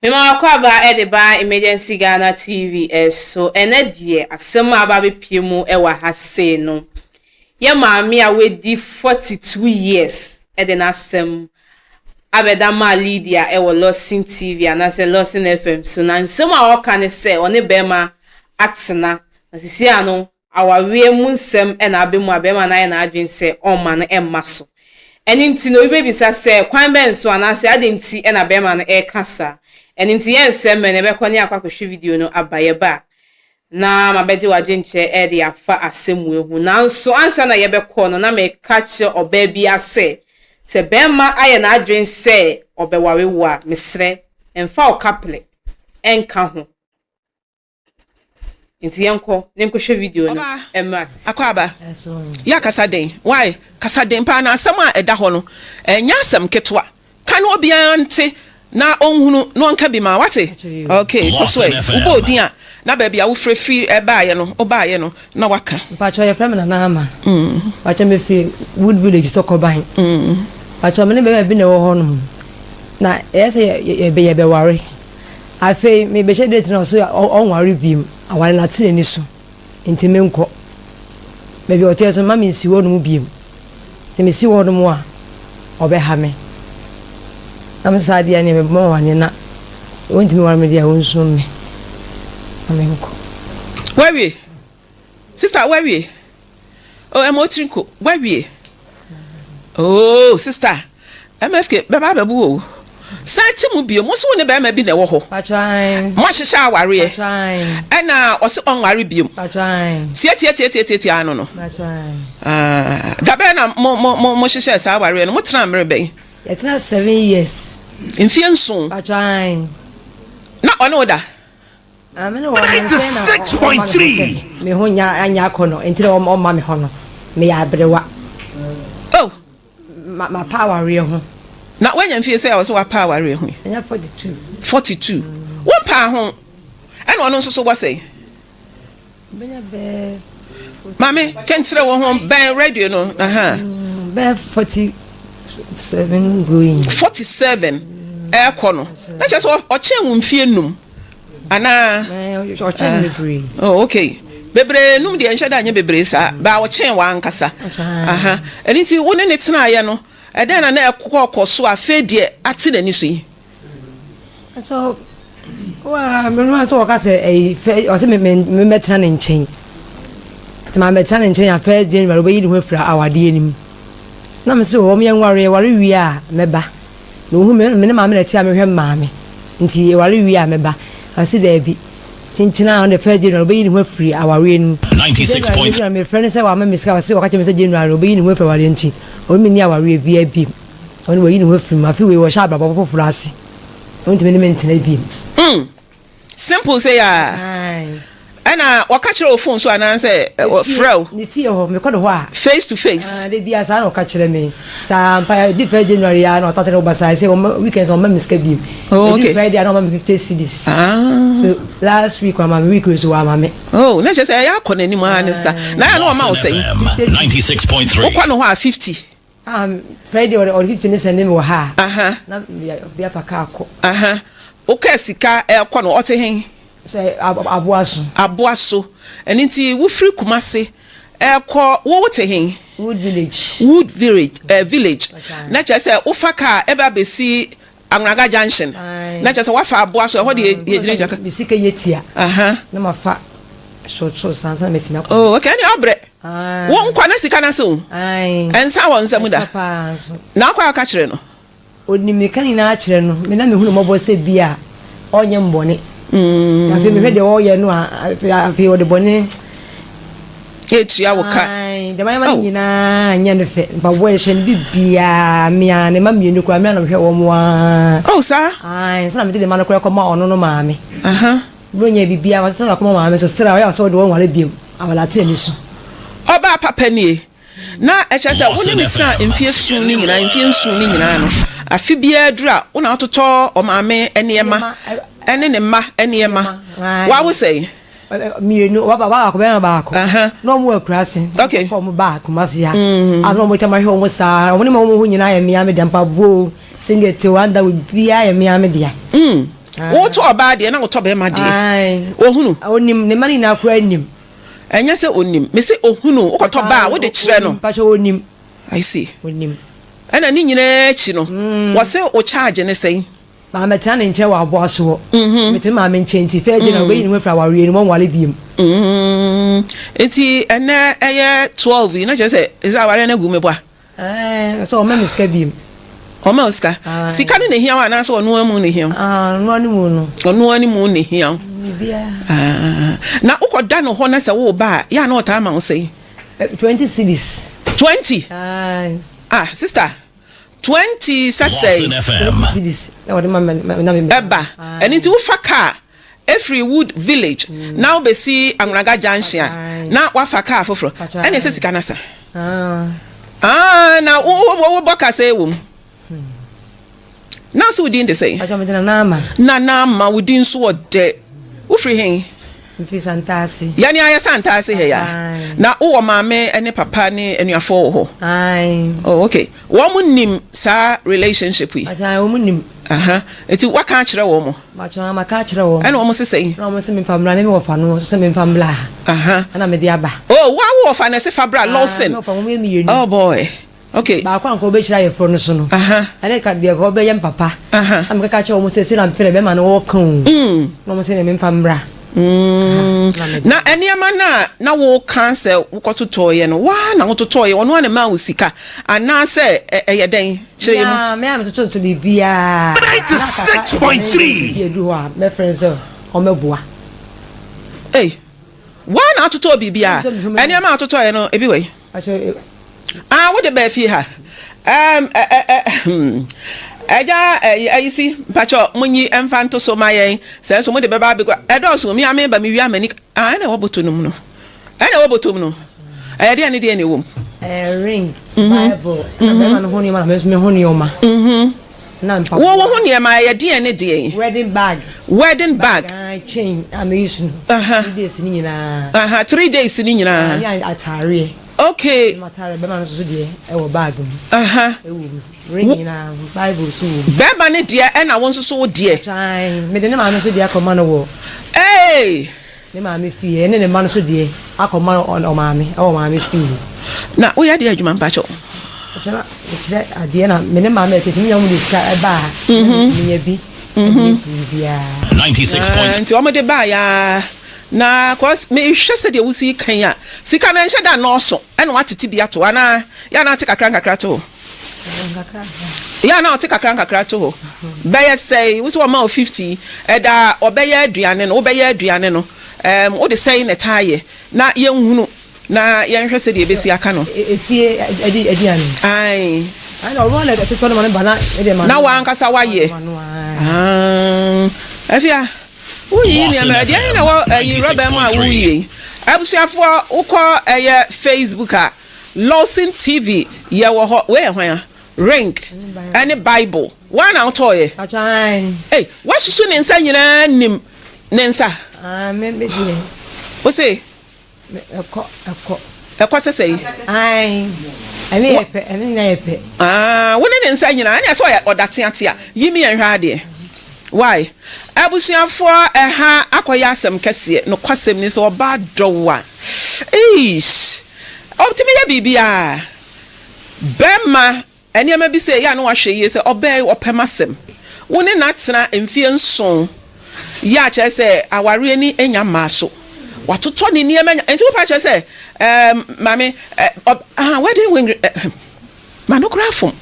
Mema w'akwaaba de ba Emergency Ghana TV so. Ɛnɛ deɛ asɛm a aba abɛpue mu wɔ ha sei no, yɛ maame a wadi 42 years de n'asɛm abɛda maa Lydia wɔ Lawson TV anaasɛ Lawson FM so. Na nsɛm a ɔka ne sɛ ɔne bɛrima atena na sisi ano Awareɛ mu nsɛm na aba mu a barima no ayɛ n'adwene sɛ ɔmma no mma so. Ɛno nti no obi bɛbisa sɛ, kwan bɛn so anaasɛ adɛn nti na barima no reka saa? Ɛno nti yɛnsɛ mmerɛ na yɛbɛkɔ ne akɔ akɔhwɛ video no aba. Yɛba a, na mabɛgye w'adwenkyerɛ de afa asɛm wei ho. Nanso ansa na yɛbɛkɔ no, na meka kyerɛ ɔbaa biara sɛ, sɛ barima ayɛ n'adwene sɛ ɔbɛware wo a, mesrɛ, mfa wo kaplɛ nka ho. Nti yɛnkɔ na yɛnkɔhwɛ video no Ɔbaa, mmra sisi. Akwaaba, yɛ kasa den, why? Kasa den paa na asɛm a ɛda hɔ no, ɛnyɛ asɛm ketewa. Ka na obiara nte na ɔnhunu na ɔnka bi ma, wate? Ok, kɔ so ɛ. Wobɔ wo din a, na baabi a wofrɛ firi baeɛ no, wobaeɛ no, na woaka. Mpakyɛw yɛfrɛ me Nana Ama. Mpakyɛw mefiri Wood Village Sɔkɔban. Mpakyɛw me ne bɛrima bi na ɛwɔ hɔ nom. Na ɛyɛ sɛ yɛbɛware. Afei mebɛhyɛ date na ɔse ɔnware biom, aware no ate n'ani so nti menkɔ. Baabi a ɔteɛ nso mma mensi hɔ nom biom, sɛ mesi hɔ nom a ɔbɛha me. Na mese saa deɛ neɛ mebɔ amaneɛ na ɔntumi nware me deɛ a ɔnsum me na menkɔ. Wawie? Sister wawie? Oh ɛma otiri nko wawie? Oh sister MFK bɛba abɛbo o. San ti mu bio mo so wo ne bɛrima bi na ɛwɔ hɔ. Mo ahyehyɛ awareɛ ɛna ɔse ɔnware biom. Tie tie tie tie tie tie ano no. Ah, da bɛn na mo mo mo mo hyehyɛ saa awareɛ no mo tena mmerɛ bɛn? Yɛtena 7 years. Mfie 7. Na ɔne wo da? Maame no wɔ me nkyɛn na ɔma me hɔ sɛ me ho nya anya akɔnɔ nti na ɔma me hɔ no meyɛ aberewa. Oh. Ma mapa awareɛ ho. Na woanya mfie sɛ ɔsɛ wapa awareɛ ho yi? Ɛnyɛ 42. 42. Wompaa ho ɛna ɔno nso so wɔ sɛn? Bɛnya bɛɛ. Maame kɛnkyerɛ wo ho bɛn radio no. Aha. Bɛɛ 47 going. 47 ɛɛkɔ no. Na kyerɛ sɛ ɔkyɛn wo mfie 5 anaa? Ɔkyɛn bebree. Oh okay. Bebree num deɛ nhyɛ da nyɛ bebree saa. Baa ɔkyɛn w'ankasa. Aha. Ɛno nti wo ne ne tenaeɛ no ɛdɛn na na ɛkɔkɔ so afei deɛ ate n'ani so yi? So wa menu sɛ wɔka sɛ ɛyi fɛ ɔsɛ me me me mɛtena ne nkyɛn. Nti maa mɛtena ne nkyɛn a 1st January ɔbɛyi ne ho afiri awadeɛ no mu. Na me sɛ wɔn yɛn nware ware wie a mɛba. Na ohun me me ne maame na ɛte a mehwɛ maame. Nti ware wie a mɛba. Ɔsi daabi. Kyenkyena a ɔno de 1st January ɔbɛyi ne ho afiri awareɛ no mu. 96 point. January mefrɛ no sɛ wama me sika, ɔsɛ ɔka kyerɛ me sɛ January ɔbɛyi ne ho afiri awareɛ nti ɔno menni awareɛ biara bi. Ɔno wayi ne ho afiri mu. Afe wei wɔhyɛ abrabɔ foforɔ ase. Ɔntumi ne me ntena bi. Simple sɛ ya. Ɛna wɔka kyerɛ wo phone so anaasɛ frɛ wo? Ne fie hɔ, mekɔ ne hɔ a. Face to face. Ah, de bia saa na ɔka kyerɛ me. Saa mpa di 1st January ya na ɔsate ne wo saa sɛ ɔma weekend ɔma me sika bi. Oh, okay. Friday na ɔma me 50 cedis. Ah. So last week ɔma me, week so ɔma me. Oh, na kyerɛ sɛ ɛyɛ akɔ n'anim ara ne sa. Na yɛ na ɔma wo sɛn? 96.3. Wokɔ ne hɔ a 50. Ah, Friday ɔde 50 ne sɛnde me wɔ ha. Aha. Na bi afa kaa kɔ. Aha. Wokaa sika ɛkɔ no, ɔte hen? Sɛ aboa so. Aboa so. Ɛno nti wofiri Kumase ɛkɔ wo wote hen? Wood Village. Wood Village, village. Na kyerɛ sɛ wofa kaa ɛbɛ abɛsi Anwraga Junction. Na kyerɛ sɛ woafa aboa so ɛhɔ de yɛgyinagyina ka. Me sika yɛ tia. Aha. Na mafa short sansa na metumi akɔ. Oh, okay, ɛne ɔbrɛ. Wo nkɔ na sika no ase o. Ɛnsa wɔ nsa mu da. Ɛnsa paa nso. Na akɔ aka kyerɛ no? Onim meka nyinaa kyerɛ no. Me na mehunu mmɔbɔ sɛ bi a ɔnyɛ mbɔne. Afei mehwɛ deɛ ɔyɛ no a, afei ɔde bɔne etua wo ka. Deɛ mayɛ ma no nyinaa nyɛ no fɛ. Mpaboa ɛhyɛ no bibiaa mea ne ma mmienu koraa mea na mehwɛ wɔn aa. Oh saa. Ae, sɛ na mede de ma no koraa kɔma ɔno no maame. Aha. Na ɔnya biribiara matotɔ akɔma maame so srɛ a ɔyɛ sɛ ɔde wɔn nware biom awala ate ani so. Ɔbaa papa nie. Na ɛkyerɛ sɛ wo ne ne tena mfie sun ne nyinaa, mfie 7 ne nyinaa no, afe biara duru a wo na wototɔ ɔmaame nneɛma ɛne ne mma nneɛma. Wawo sɛn? Mmienu, ɔba baako, bɛrima baako. Na wɔn wɔ akuraase. Okay. Kɔ wɔn ba Kumasi ha. A na wɔn tam ahwɛ wɔn saa. Wɔn ne ma wɔn ho nyinaa yɛ mmea me dea, mpaboa o, singlet o, underwear biara yɛ mmea me dea. Wotɔ ɔbaa deɛ na wotɔ bɛrima deɛ. Ohunu. Onim ne mma no nyinaa koraa nim. Ɛnyɛ sɛ onim. Mese ohunu. Wokɔtɔ baa wode kyerɛ no. Mpakyɛ onim. I see. Onim. Ɛna ne nyinaa akyi no, wɔse wo charge ne sɛn? Maa mɛtena ne nkyɛn wɔ aboa soɔ. Mete me maame nkyɛn nti, fɛɛ gye na ɔbɛyi ne ho afiri awareɛ no mu, ɔnware biom. Nti ɛnɛ ɛyɛ 12 yi, na kyerɛ sɛ ɛsɛ awareɛ no agu meboa? Ɛɛ, sɛ ɔma me sika biom. Ɔma wo sika? Sika no na ehia wo anaasɛ ɔno ara mu na ehia wo? Ɔno ara ne mu no. Ɔno ara ne mu na ehia wo. Biribiara. Na wokɔda no hɔ na sɛ woreba a, yɛ a na ɔtaa ma wo sɛn? 20 cedis. 20? Ae. Ah, sister. 20 sɛ sɛe. 20 cedis na wɔde ma me na me. Ɛba. Ɛno nti wofa car ɛfiri Wood Village na wobɛsi Anwunaga Junction a, na woafa car foforɔ. Ɛne ɛsɛ sika no asa. Ah, na wobɔ car sɛ ɛwɔ mu. Na so wo din de sɛn? Mpakyɛ mede Nana Ama. Nana Ama, wo din nso ɔdɛ. Wofiri hen? Mefiri Santase. Yɛne ayɛ Santase ha yi a. Na wowɔ maame ne papa ne anuafoɔ wɔ hɔ? Ae. Oh, okay. Wɔn nim saa relationship yi? Mpakyɛ ae, wɔn nim. Aha. Nti waka akyerɛ wɔn? Mpakyɛ maka akyerɛ wɔn. Ɛna wɔn se sɛn? Ɛna wɔn se memfa mmra, ne me wɔfa no nso sɛ memfa mmra ha. Aha. Ɛna mede aba. Oh, wo a wo wɔfa na ɛse fa bra, Lawson. Ae, me wɔfa, wɔn yɛ mmienu. Oh boy. Okay. Baako a nka ɔbɛhyira ayeforɔ no so no, ɛne ka deɛ ɔbɛyɛ me papa. Na mekaka kyerɛ wɔn sɛ, sei na mefrɛ bɛrima no wɔka o. Na wɔn sɛ ne memfa mmra. Na nneɛma no a na woka sɛ wokɔtotɔeɛ no, wo ara na wototɔeɛ, ɔno ara na ɛmaa wo sika, anaasɛ ɛyɛ dɛn? Kyerɛ yɛn mu. Me ara metototo biribiara. Na kaka ɛduru bi aduru hɔ a, mɛfrɛ no sɛ ɔmmɛboa. Ei, wo ara na wototɔɔ biribiara? Nneɛma a wototɔeɛ no, ebi wɔ he? Ah, wode baa fie ha. Um, eh, eh, eh, hmm. Agya, eh, ayisi, mpakyɛ, munyi mfa nto so ma yɛn. Sɛ nso mode bɛba abɛgua. Ɛdɔɔso, me a meba mewia m'ani. Ah, ɛna ɛwɔ bɔtɔ no mu no. Ɛna ɛwɔ bɔtɔ mu no. Ɛyɛ deɛ ne deɛ na ɛwɔ mu. Eh, ring, Bible, ɛna bɛrima no ho nneɛma na me nso me ho nneɛma. Na mpaboa. Wo wo ho nneɛma ɛyɛ deɛ ne deɛ. Wedding bag. Wedding bag. Ah, chain a me use no. 3 days ni nyinaa. Aha, 3 days ni nyinaa. Ne ataareɛ. Okay. Matare bɛma no nso deɛ ɛwɔ bag mu. Aha. Ɛwɔ mu. Ring nyinaa, Bible nso wɔ mu. Bɛrima no deɛ ɛna wo nso so wo deɛ. Atwan, mede ne maame nso deɛ akɔma no wɔ. Hey! Ne maame fie, ɛne ne mma no nso deɛ akɔma ɔmaame ɛwɔ maame fie. Na woyɛ adeɛ adwuma mpakyɛw? Ɛkyɛ na mekyerɛ adeɛ na me ne maame ɛtete me nya wɔn de sika ɛba a. Menya bi. Ɛde biribiara. 96. Nti wɔn de baa ya. Na cos mehwɛ sɛdeɛ wosi kan a, sika no ɛnhyɛ da nnɔɔso, ɛna watete bi ato hɔ anaa? Yɛ a na ate kakra nkakra to hɔ? Yɛ a na ɔte kakra nkakra to hɔ? Bɛyɛ sɛn? Wo sɛ wɔma wo 50, ɛda a ɔbɛyɛ aduane no, wobɛyɛ aduane no, ɛɛm, wode sɛn na ɛtaa yɛ? Na yɛnhunu, na yɛnhwɛ sɛdeɛ ɛbɛsi aka no. Efie aduane? Ae. Ɛna ɔno na ɛtotɔ no ma no ba na ɛde ma no. Na w'ankasa wayɛ? Aah, Afia. Woyiyi nneɛma a, ɛdeɛn na ɛwɔ ɛyi rɔba mu a woyi yi? Abusuafoɔ wokɔ ɛyɛ Facebook a, Lawson TV yɛwɔ hɔ. Wei yɛ hwan a? Ring ɛne Bible. Woa na wotɔɔyɛ? Ei, woasusu ne nsa nyinaa nim ne nsa? Wose? Ɛkɔ, ɛkɔ. Ɛkɔ sɛ sɛn? Ae, ɛne yɛ pɛ, ɛne nyinaa yɛ pɛ. Ah, wo ne ne nsa nyinaa, ɛne ɛsɛ ɔyɛ ɔda teatea. Yi mi yɛn hwɛ adeɛ. Why? Abusuafoɔ ɛha akɔyɛ asɛm kɛseɛ. Nokwasɛm ni sɛ ɔbaa dɔ wo a, eish, ɔtumi yɛ biribiara. Bɛrima Nneɛma bi sei, ɛyɛ a na wahwɛ yie sɛ ɔbaa yi ɔpɛ m'asɛm. Wo ne no atena mfeɛ nson yɛ a kyerɛ sɛ awareɛ ni nya mmaa so. Watotɔ ne nneɛma nya nti wopɛ akyerɛ sɛ ɛɛm maame ɛ ɔ ah wedding ring ɛ ma no koraa fom.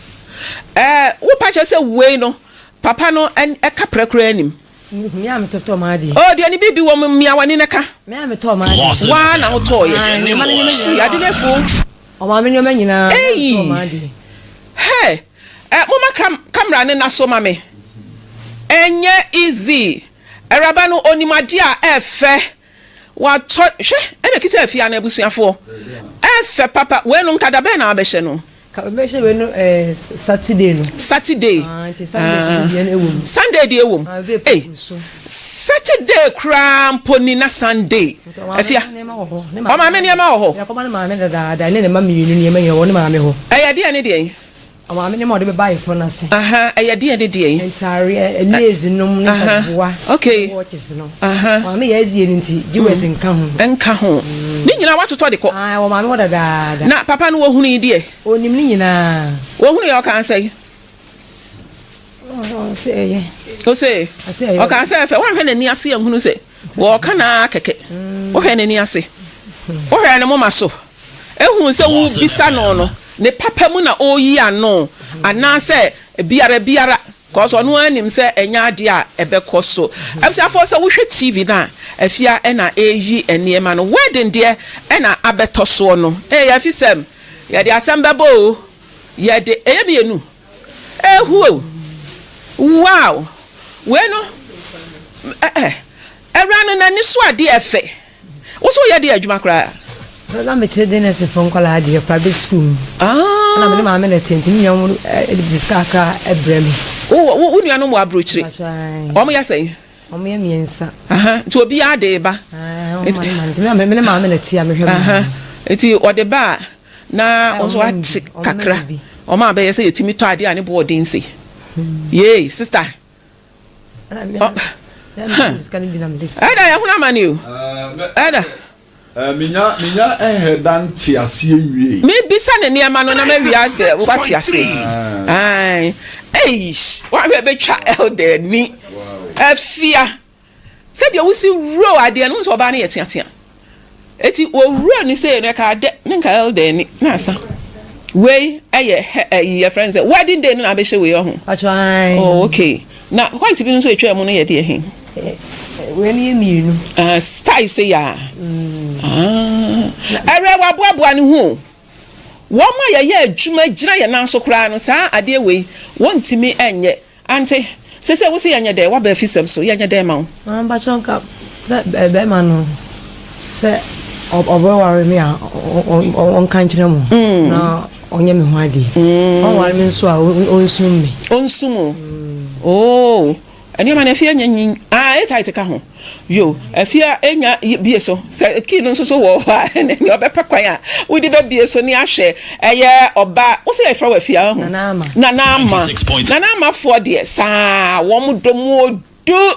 Ɛɛ wopɛ akyerɛ sɛ wei no papa no ɛka prɛ koraa nim. Me a metotɔ m'adeɛ. Oh deɛ ne biribi wɔ mu mia w'ani na ka. Me a metɔɔ m'adeɛ. Waa na wotɔɔyɛ. Hyii ade no afu. Ɔmaa me nneɛma nyinaa na metɔɔ m'adeɛ. Hey! Eh, momma kram, camera no nna so ma me. Ɛnyɛ easy. Awuraba no, onim adeɛ a ɛɛfɛ. Watɔ, hwɛ, ɛna kita afie anaa abusuafoɔ. Ɛɛfɛ papa. Wei no, nka da bɛn na wabɛhyɛ no? Ka mɛhyɛ wei no eh, Saturday no. Saturday. Ah, nti Sunday nso deɛ no ɛwɔ mu. Sunday deɛ ɛwɔ mu. Ah, ɛbɛ Ei, so. Saturday koraa mpo ni na Sunday. Afia. Ɔmaame nneɛma wɔ hɔ. Yɛkɔma ne maame dadaada ne ne mma mmienu nneɛma nyinaa wɔ ne maame hɔ. Ɛyɛ deɛ ne deɛn? Ɔmaame nneɛma a ɔde bɛba ayeforɔ no ase. Aha, ɛyɛ deɛn ne deɛn? Ntaareɛ, lace nom ne mpaboa, okay. watches no. Aha. Maame yɛ azie no nti, jewels nka ho. Nka ho. Ne nyinaa watotɔ de kɔ. Ah, wɔ maame hɔ dadaada. Na papa no wɔhunui deɛ? Ɔnim ne nyinaa. Wɔhunui ɔkaa sɛn? Ɔse ɛyɛ. Ɔse, ɔkaa sɛ ɛfɛ, woanhwɛ n'ani ase anhunu sɛ wɔɔka no ara kɛkɛ. Wohwɛ n'ani ase. Wohwɛ ne moma so. Ehu sɛ wobisa no no, ne papa mu na ɔreyi ano anaasɛ biara biara cause ɔno ara nim sɛ ɛnyɛ adeɛ a ɛbɛkɔ so. Abusuafoɔ sɛ wohwɛ TV no a, Afia na ɛreyi nneɛma no. Wedding deɛ na abɛtɔ soɔ no. Ee Afisɛm, yɛde asɛm bɛbɔ o, yɛde, ɛyɛ mmienu. Ehu o, wow, wei no, eh eh, awura no n'ani so adeɛ ɛfɛ. Wo so woyɛ deɛ adwuma koraa? Na mekyerɛ DNS fo nkwadaa adeɛ private school mu. Ah. Na me ne maame na ɛte nti me nuanom de sika kakra brɛ me. Wo wo nuanom wɔ aburokyire? Wɔn yɛ sɛn? Wɔn yɛ mmiɛnsa. Nti obiara de ba. Nti me ne maame na ɛte a mehwɛ maame. Nti ɔde ba a na wo nso ate kakra. Wɔn a bɛyɛ sɛ yɛtumi tɔ adeɛ a ne bo ɔden sei. Yee sister. Ɛda yɛhunu amane o. Ɛda. Menya menya ɛhɛ da nte aseɛ nwie. Mebisa ne nneɛma no na mawia wate ase. Ae. Eish, wahwɛ bɛtwa elder ani. Afia. Sɛdeɛ wosi roll adeɛ no, wohu sɛ ɔbaa no yɛ teatea. Eti wɔwura no sei no ɛkaa dɛ ne nka elder ani na asa. Wei ɛyɛ hɛ ɛyi yɛfrɛ no sɛ wedding day no na abɛhyɛ wei ɔho. Pacho ae. Oh okay. Na white bi nso etwaa mu no yɛ deɛ he? Wei no yɛ mmienu. Ah style sei a. Ah ɛwrɛ waboaboa ne ho o. Wɔn a yɛyɛ adwuma gyina yɛn nan so koraa no saa adeɛ wei wɔntumi nyɛ. Ante, sesei wo se yɛnyɛ dɛn? Woaba afisɛm so, yɛnyɛ dɛn ma wo? Ah, mpakyɛw nka sɛ bɛrima no sɛ ɔbɛware me a ɔnka nkyerɛ mo mm. na ɔnyɛ me ho adeɛ. Mm. Ɔnware me nso a ɔnsum me. Ɔnsum o. Mm. Oh. Nneɛma no afie anya nyin. Ah, ɛyɛ tight ka ho. Yo, afie anya bie so. Sɛ key no nso so wɔ hɔ a, ɛnɛ nea ɔbɛpɛ kwan a wode bɛbie so ne ahwɛ ɛyɛ ɔba. Wo sɛ yɛfrɛ wɔ afie ahu. Nana Ama. Nana Ama. Nana Amafoɔ deɛ saa wɔn dɔ mu odu.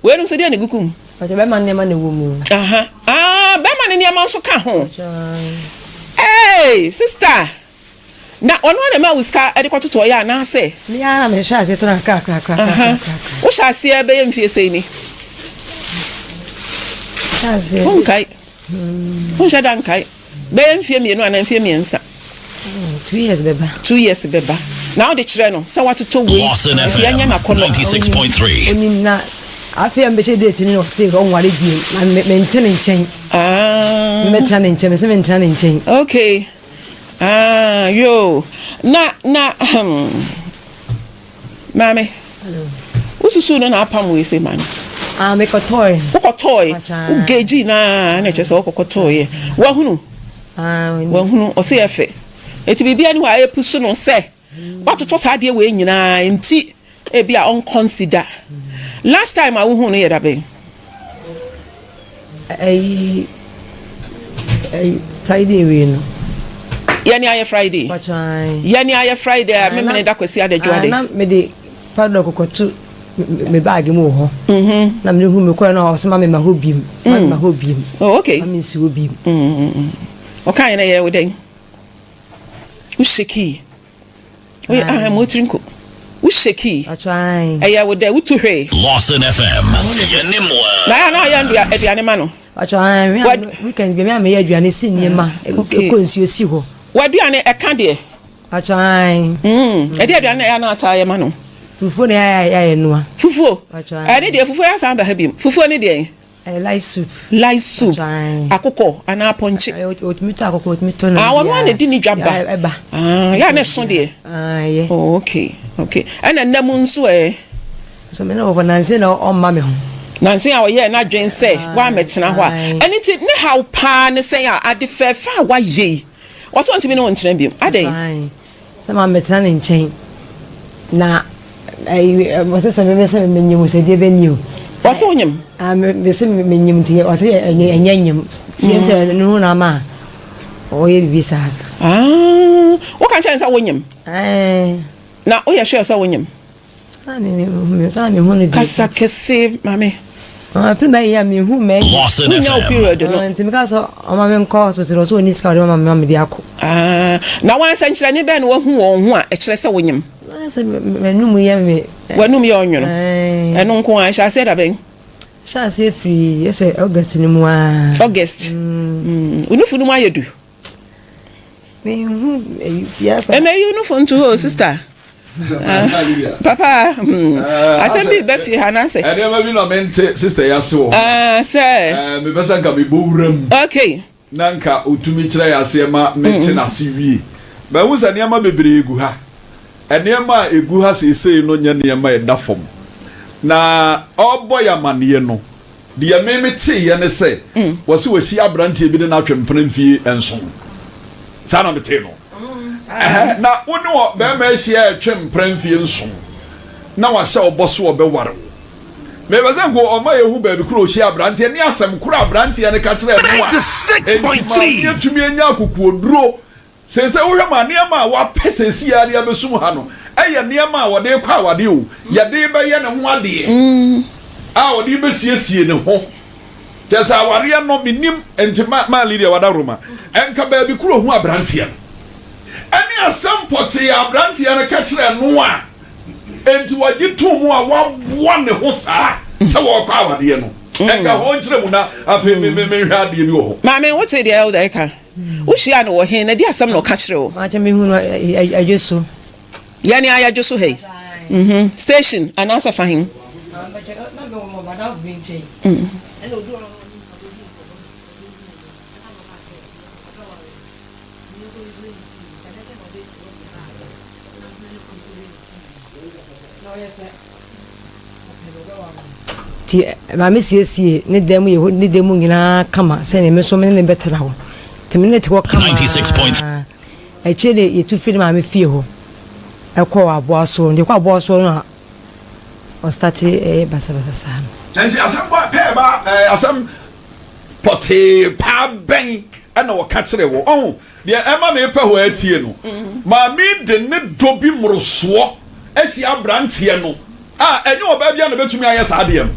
Wei nom nso deɛ na egugu mu. Ɔkyɛ bɛrima nneɛma na ɛwɔ mu. Aha. Ah, bɛrima ne nneɛma nso ka ho. Hey, sister. Na ɔno ara na ɛmaa wo sika de kɔtotɔeɛ anaasɛ? Me ara na mehyɛɛ aseɛ tɔ no kakrakrakrakrakra. Wohyɛ aseɛ bɛyɛ mfie sɛn ni? Wonkae? Wonhyɛ da nkae? Bɛyɛ mfie mmienu anaa mfie mmiɛnsa? 2 years bɛba. 2 years bɛba. Na wode kyerɛ no sɛ woatotɔ wei Lawson nti ɛnyɛ FM n'akɔnnɔ. 96.3. Onim na afei a mbɛhyɛ date no na ɔse ɔnware bio na mente ne nkyɛn. Ah. Mbɛtena ne nkyɛn, mese mentena ne nkyɛn. Okay. Ah, yoo. Na, na, hmm. Maame, wosusuw no na apam wei sei ma no? Ah, mekɔtɔe. Wokɔtɔe? Wogagyi na na ɛkyerɛ sɛ wokɔkɔtɔeɛ. Wahunu? Ah, Wahunu, ɔse yɛ fɛ. Eti biribiara ni hɔ a ɛpusu no sɛ watotɔ saa adeɛ wei nyinaa nti ebi a ɔnconsider. Last time a wohuu no yɛ da bɛn? Ɛyi ɛyi Friday wei no. Yɛne ayɛ Friday. Yɛne ayɛ Friday a memene da Kwasi adadwo ade. Na mede padlock kɔto me baage mu wɔ hɔ. Mhm. Na mede hu me kɔɛ na ɔsɛ ma me ma hɔ biem. Ma me ma hɔ biem. Oh okay. Ma me nsi hɔ biem. Ɔka yɛn na yɛ wo dɛn? Wo shake. Oye ah mo tiri nko. Wo shake. Ɛyɛ wo dɛ wotu hwee. Lawson FM. Yɛne mo a. Na yɛ na ɔyɛ aduane ma no. Weekend bi me a meyɛ aduane si nneɛma ɛkɔ nsuo si hɔ. W'aduane ɛka deɛ. Ɛde aduane na ɛyɛ na ataa yɛ ma no. Fufuo na yɛ noa. Fufuo. Ɛne deɛ fufuo yɛ asan ba ha bi. Fufuo ne deɛ. Ɛyɛ light soup. Light soup. Akokɔ anaa apɔnkye. Otumi tɔ akokɔ, otumi tɔ nam. Ah, ɔno ara na edi ne dwa ba. Ɛba. Ah, yɛ a na ɛso deɛ. Ah, yɛ. Oh, okay, okay. Ɛna nna mu nso ɛ. So me ne wɔ nanse na ɔmma me ho. Nanse a ɔyɛɛ n'adwene sɛ wammɛtena hɔ a. Ɛno nti ne haw paa ne sɛn a ade fɛɛfɛ a wayɛ yi, ɔsɛ ɔntumi ne wo ntena bio. Adɛn? Sɛ mammɛtena ne nkyɛn na ɛyi ɔsɛ sɛ mɛmɛ sɛ menyim sɛ deɛ bɛni o. Ɔsɛ wonyim? Ah me me sɛ menyim nti ɔsɛ ɛnyɛ ɛnyɛ nyim. Yɛm sɛ ne ho na ama a ɔyɛ biribi saa. Ah, woka. Wonka nkyerɛ no sɛ wonyem? Na woyɛ sure sɛ wonyem? Kasa kɛse maame. Lawson Wonya wo FM. period no. Nti meka sɛ ɔma me nkɔ hospital ɔsɛ ɔni sika ɔde ma me ma mede akɔ. Ah, na wansɛnkyerɛnne bɛn na wahu wɔn ho a ɛkyerɛ sɛ wonyem? Sɛ m'anum yɛ me. W'anum yɛ ɔnwono. Ɛno nko ara, ɛhyɛ aseɛ da bɛn? Hyɛ aseɛ firi yɛ sɛ August no mu ara. August. Wo nufu no mu ayɛ du? Menhu ayi biara. Ɛmɛ yi wo nufu nto hɔ o, sister. Papa, asɛm bi bɛ fie ha n'asɛ. Nneɛma bi na mente sister yi ase wɔ hɔ. Sɛ. Mepɛ sɛ nka mebɔ wura mu. Okay. Na nka otumi kyerɛ yɛn aseɛ ma mete n'ase wie. Mahu sɛ nneɛma bebree gu ha. Nneɛma a ɛgu ha seesei no nyɛ nneɛma a ɛda fam. Na ɔrebɔ yɛn amanneɛ no, deɛ me meteeɛ ne sɛ, wɔse wɔahyia aberanteɛ bi ne no atwe mpena mfie nson. Saa na metee no. Ɛhɛ, na wo ne ɔbarima ahyia retwe mpena mfie nson, na wahyɛ wo bɔ sɛ ɔbɛware wo. Mepɛ sɛ nka ɔma yɛhu baabi koro a ɔhyia aberanteɛ ne asɛm koro a aberanteɛ no ka kyerɛɛ no a enti maame atumi anya akokoɔduro. Seesei wohwɛ ma nneɛma a wapɛ seesei ara de abɛsum ha no yɛ nneɛma a wɔde rekɔ awadeɛ o, yɛde rebɛyɛ ne ho adeɛ a ɔde rebɛsiesie ne ho. Kyerɛ sɛ awareɛ no mennim nti ma ma Lydia Wadaroma nka baabi koro ɔhu aberanteɛ no ɛne asɛm pɔtee a aberanteɛ no ka kyerɛɛ no a Enti wɔgye too mu a waboa ne ho saa sɛ wɔrekɔ awadeɛ no. Ɛnka hɔ nkyerɛ mu na afei me me menhwɛ adeɛ bi wɔ hɔ. Maame, wotee deɛ Elder reka? Wohyiaa no wɔ he, na deɛ asɛm na ɔka kyerɛɛ wo? Maakyɛ mehu no Adwoso. Yɛne ayɛ Adwoso ha yi? Mhm. Station anaasɛ fa he? Na mewɔ m'adamfo bi nkyɛn. Ɛna odu hɔ no ɔne me kɔdii nkɔmmɔ. Ɛna mama sɛ ɔbɛware me. Nti maame siesie ne dan mu yɛ hɔ ne dan mu nyinaa kama sɛnea me nso me ne no bɛtena hɔ. Nti me ne no te hɔ kama akyire de yɛtu firi ne maame fie hɔ ɛkɔɔ aboa soɔ. Nti yɛkɔɔ aboa soɔ no a ɔstate ɛyɛ basabasa saa no. Nti asɛm pɛɛ ba asɛm pɔtee paa bɛn na ɔka kyerɛɛ wo? Ɔho, deɛ ɛma mepɛ hɔ atie no, maame yi de ne dɔ bi mmorosoɔ ahyia aberanteɛ no a ɛnyɛ ɔbaa biara na bɛtumi ayɛ saa adeɛ no.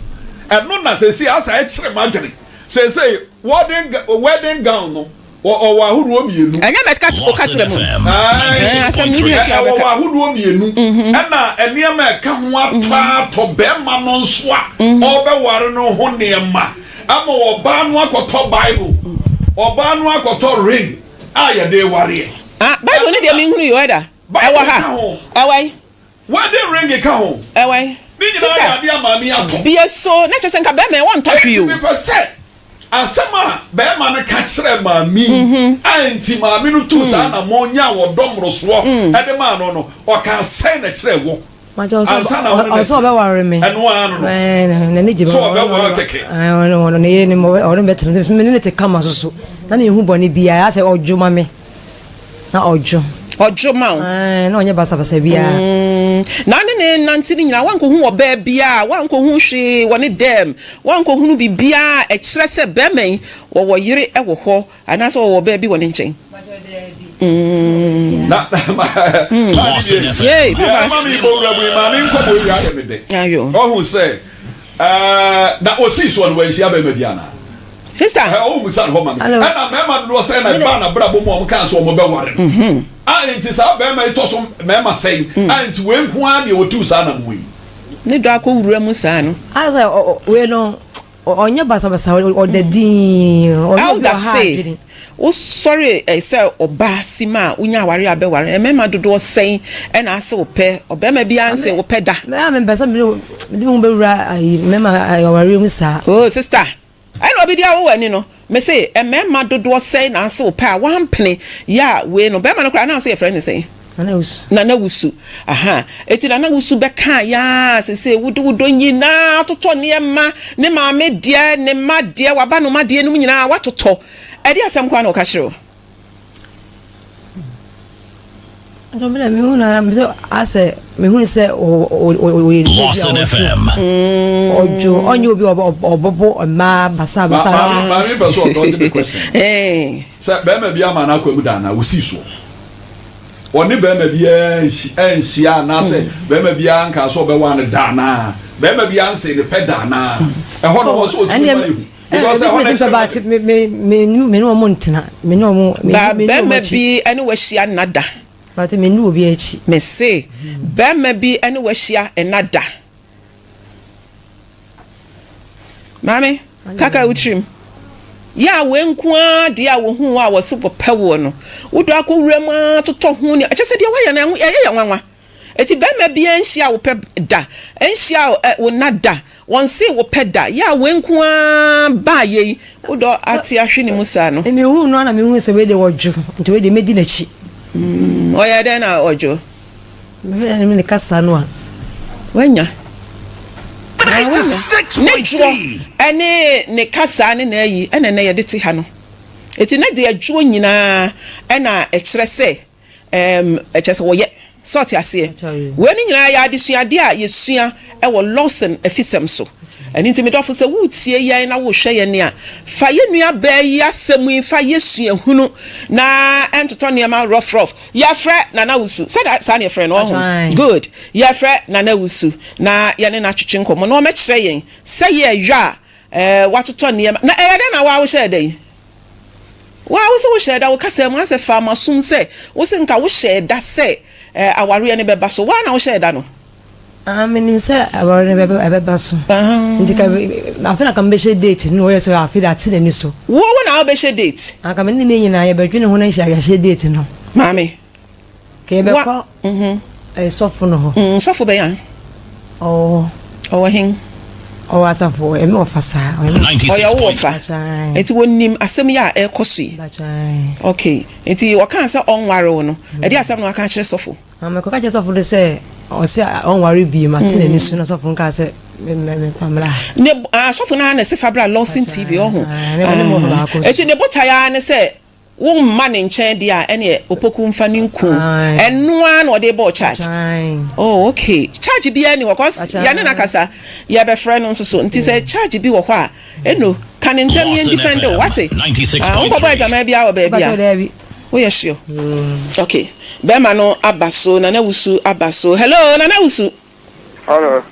Ɛno na seesei asa ɛkyere m'adwene. Seesei wedding gown no, Ɔwɔ ahodoɔ mmienu. Ɛnyɛ mɛ ka o ka kyerɛ mu. Asɛm no bi akyi abɛka. Ɛwɔ ahodoɔ mmienu. Ɛna nneɛma ɛka ho atɔ atɔ bɛrima no nso a ɔbɛware no ho nneɛma ama ɔbaa no akɔtɔ Bible, ɔbaa no akɔtɔ ring a yɛde wareɛ. Ah, Bible no deɛ menhunu yi ɔɛda. Ɛwɔ ha. Ɛwɔ yi. Wedding ring ka ho. Ɛwɛn. Ne nyinaa yɛ adeɛ a maame yi atɔ. Bie so na kyerɛ sɛ nka bɛrima yi wɔntɔ hwee o. Enti mepɛ sɛ asɛm a bɛrima no ka kyerɛɛ maame yi a enti maame no tuu saa anammɔn nyaa ɔdɔ mmorosoɔ de maa no no, ɔkaa sɛn na ɛkyerɛɛ wo ansa na wo ne no Ɔsɛ ɔbɛware me. Ɛno ara no no. N'ani gye me. Sɛ ɔbɛware kɛkɛ. Ɔno ne yere ne ɔno bɛtena. Me ne no te kama soso. Na menhu bɔne biara. Asɛ ɔdwo ma me. Na ɔdwo. Ɔdwo ma wo. Ɛɛ, na ɔnyɛ basabasa biara. Na ne ne nante no nyinaa, woankɔhu ɔbaa biara, woankɔhu hwee wɔ ne dɛm, woankɔhunu biribiara a ɛkyerɛ sɛ barima yi, wɔwɔ yere wɔ hɔ anaasɛ wɔwɔ ɔbaa bi wɔ ne nkyɛn. Na, na, Lawson FM. Yei, papa. Deɛ ɛma me bɔ wura mu yi, maame nkɔmmɔ yi ayɛ me dɛ. Ayo. Ɔhu sɛ, ɛɛ, na ɔsii soɔ no, wanhyia barima bi anaa? Sister. Ɛ ɔwɔ musa no hɔ ma me. Ɛna mmarima dodoɔ sɛn na ɛbaa n'abrabɔ mu a wɔkaa sɛ wɔbɛware no? A enti saa barima yi tɔ so mmarima sɛn? A enti wei nko ara deɛ ɔtuu saa anammɔn yi? Ne dɔ akɔwura mu saa no. Asɛ wei no ɔnyɛ basabasa ɔda dinn ɔnyɛ obi Elder ɔha se adwene. wosɔre sɛ ɔbaa sim a wonya aware a bɛware mmarima dodoɔ sɛn ɛna ase wopɛ ɔbarima biara nse wopɛ da. Me a mempɛ sɛ mede me ho bɛwura ayi mmarima awareɛ mu saa. Oh sister ɛna obi de awo w'ani no mese mmarima dodoɔ sɛn na ase wopɛ a wampene yɛ a wei no barima no koraa na ase yɛfrɛ no sɛn? Nana Wusu. Nana Wusu aha eti Nana Wusu bɛkaa yaa sese wode wo dɔ nyinaa totɔ nneɛma ne maame deɛ ne mma deɛ waba no ma deɛ nom nyinaa watotɔ ɛde asɛm koraa na ɔka kyerɛ wo. Asɛ mehu sɛ ɔyɛ nipa bi a Lawson FM. ɔdwo ɔnyɛ obi a ɔbɔbɔ mmaa basabasa. Maame pɛ sɛ ɔdɔ gye me question. Ɛɛ. Sɛ bɛrima bi ama no akɔ mu da anaa wosii soɔ? Ɔne barima biara anhyia anaasɛ barima biara nkaa sɛ ɔbɛwaa no da anaa? Barima biara nsee ne pɛ da anaa? Ɛhɔ no, ɔwɔ sɛ ɔtumi ma yɛhu. Because ɛhɔ na ɛkyerɛ ma Me me me ne wɔn ntena. Me ne wɔn me Ba me ne wɔn barima akyi. bi ne wo ahyia nna da. But me ne obi akyi. Mese barima bi ne wo ahyia nna da. Maame, kaka wo tirim. Yɛ a wei nko ara deɛ a wɔhu wo a wɔse wɔpɛ woɔ no, wodɔ akɔ wuram ara totɔ ho nneɛma. Kyerɛ sɛ deɛ woayɛ no, ɛyɛ yɛ nwanwa. Enti barima biara nhyia wo pɛ da, nhyia wo nna da, wɔnsee wo pɛ da. Yɛ a wei nko ara baeɛ yi, wodɔ ate ahwe ne mu saa no. Mehuu no ara na mehuu sɛ wei deɛ ɔdwo, nti wei deɛ mɛdi n'akyi. Ɔyɛɛ dɛn na ɔdwo? Mehwɛ ne ne kasa no a. Wanya. Ah, wanya. Ne dwoɔ ne ne kasa ne n'ayi ɛna ɛnɛ yɛde te ha no. Eti ne deɛ dwoɔ nyinaa ɛna ɛkyerɛ sɛ ɛɛm ɛkyerɛ sɛ wɔyɛ. Sɛ ɔte aseɛ. Wei ne nyinaa yɛ adesuadeɛ a yɛsua ɛwɔ Lawson afisɛm so. Ɛno nti me dɔfo sɛ woretie yɛn na worehwɛ yɛn a, fa yɛn nua baa yi asɛm yi fa yɛ suahunu na ɛntotɔ nneɛma rough rough. Yɛfrɛ Nana Wusu. Sɛ da saa na yɛfrɛ no, ɔho? Good. Yɛfrɛ Nana Wusu na yɛne no atwetwe nkɔmmɔ na ɔmɛkyerɛ yɛn sɛ yɛyɔ a eh, watotɔ nneɛma. Na ɛyɛ dɛn na waa wohyɛɛ da yi? Waa wo sɛ wohyɛɛ da, wo kasa mu asɛ faa m'asom sɛ wo se nka wohyɛɛ da sɛ eh, awareɛ no bɛba so. Waa na wohyɛɛ da no? Ah, menim sɛ aware no bɛba ɛbɛba so. Nti ka afe na ka mebɛhyɛ date no wɔyɛ sɛ afe de ate n'ani so. Wo wo na wobɛhyɛ date? Ah, ka me ne ne nyinaa yɛbɛdwene ho na yɛahyɛ date no. Maame. Ka yɛbɛkɔ eh, sɔfo no hɔ. Mm, sɔfo bɛn a? Ɔwɔ hɔ. Ɔwɔ hen? Ɔwɔ asafo, ɛme ɔfa saa. Ɔyɛ wo ɔfa. Nti wɔnim asɛm yi a ɛrekɔ so yi. Okay, nti ɔkaa sɛ ɔnware wo no, ɛde asɛm na waka akyerɛ sɔfo? Na mekɔka kyerɛ sɔfo no sɛ ɔse ɔnware bio, mate n'ani so na sɔfo no kaa sɛ memfa mmra ha. Ne ah, sɔfo no ara na ɛse fa bra Lawson TV ɔho. Ah, eti ne botae ara ne sɛ wo mma ne nkyɛn deɛ a ɛneɛ Opoku mfa ne nku. Ɛno ara na ɔde bɔɔ charge. Oh okay, charge biara ni hɔ cause yɛne no akasa, yɛbɛfrɛ no nso so nti sɛ charge bi wɔ hɔ a Eno, ka no ntɛm yɛn defend wo, wate? Ah, wonkɔbɔ adwaman biara wɔ baabi a? Woyɛ sure? Ok, bɛrima no aba so, Nana Wusu aba so. Hello, Nana Wusu. Hello.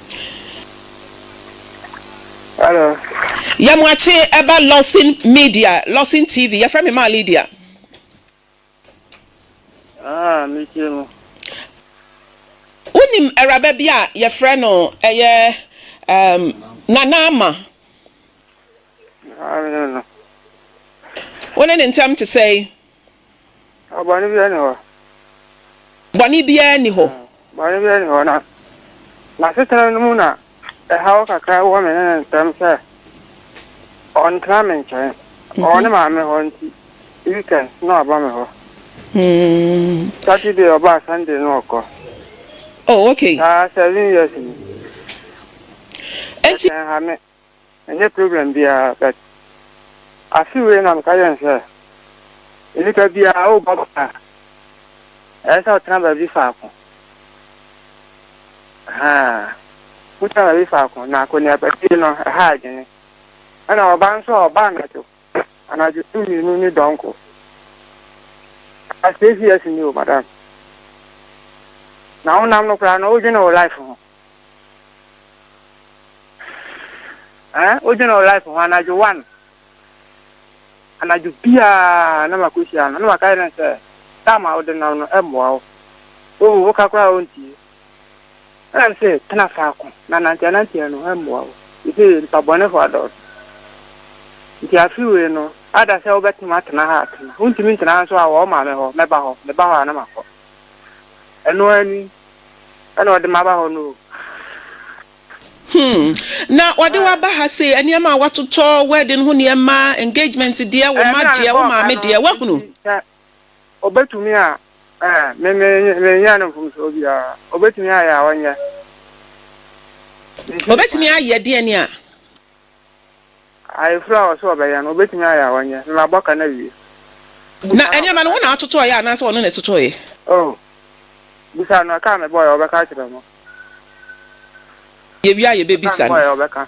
Hello. Yɛmoakye ɛba Lawson Media, Lawson TV, yɛfrɛ me Maa Lydia. Ah, metie mo. Wonim awuraba bi a yɛfrɛ no ɛyɛ um, Nana Ama? Ah, menim no. Wo ne ne ntam te sɛn? Ah, bɔne biara ni hɔ. Bɔne biara ni hɔ. Ah, bɔne biara ni hɔ na n'asetena no mu na ɛhaw kakra wɔ me ne ne ntam sɛ ɔntena me nkyɛn. Ɔwɔ ne maame hɔ nti Weekend na ɔba me hɔ. Saturday ɔba Sunday na ɔkɔ. Oh okay. Saa 7 years ni. Enti. Ɛha me. Ɛnyɛ problem biara, but afe wei na meka yɛn sɛ nipa biara wobɔ bra a ɛyɛ sɛ ɔtena baabi faako. Haa. Wotena baabi faako na akɔneabadie no ɛha adwene. Ɛna ɔba nso a ɔba anadwo. Anadwo 12 ne dɔnko. 6 years ni o, madam. Na wonam no koraa no, wodwene wo life ho. Eh, wodwene wo life ho anadwo 1. Anadwo biara na makɔhyia no na maka kyerɛ no sɛ time a wode nam no ɛmmoa wo. Oh, woka koraa a ɔntie. Ɛna mese tena faako na nanteananteɛ no ɛmmoa wo. Ɛsɛ nipa bɔnefo adɔɔso. Nti afe wei no, ada sɛ wobɛtumi atena ha atena. Wontumi ntena ha nso a wɔ wo maame hɔ, mɛba hɔ. Meba hɔ a na makɔ. Ɛno ara ni ɛna ɔde maba hɔ no o. Na ɔde wo aba ha sei, nneɛma a watotɔ, wedding ho nneɛma, engagement deɛ, wo Ɛɛ, mma me na deɛ, wo mebɔɔ ka maame no deɛ, woahunu? nti sɛ obetumi a, ɛɛ, me me menyɛ no mfomsoɔ biara. Obetumi ayɛ a ɔnyɛ. Mensi no Obetumi kwan. ayɛ deɛ ne a? Ayeforo a ɔsɛ ɔbɛyɛ no, obetumi ayɛ a ɔnyɛ. Me mabɔ ka no awie. Na Busa no a nneɛma no, ɔbɛka wo na akyerɛ. atotɔeɛ anaasɛ ɔno na ɛtotɔeɛ? Oh, busa no, ɛka a mebɔeɛ ɔbɛka akyerɛ mo. Yɛwie a Ɛka a yɛbɛbisa no. mebɔeɛ ɔbɛka.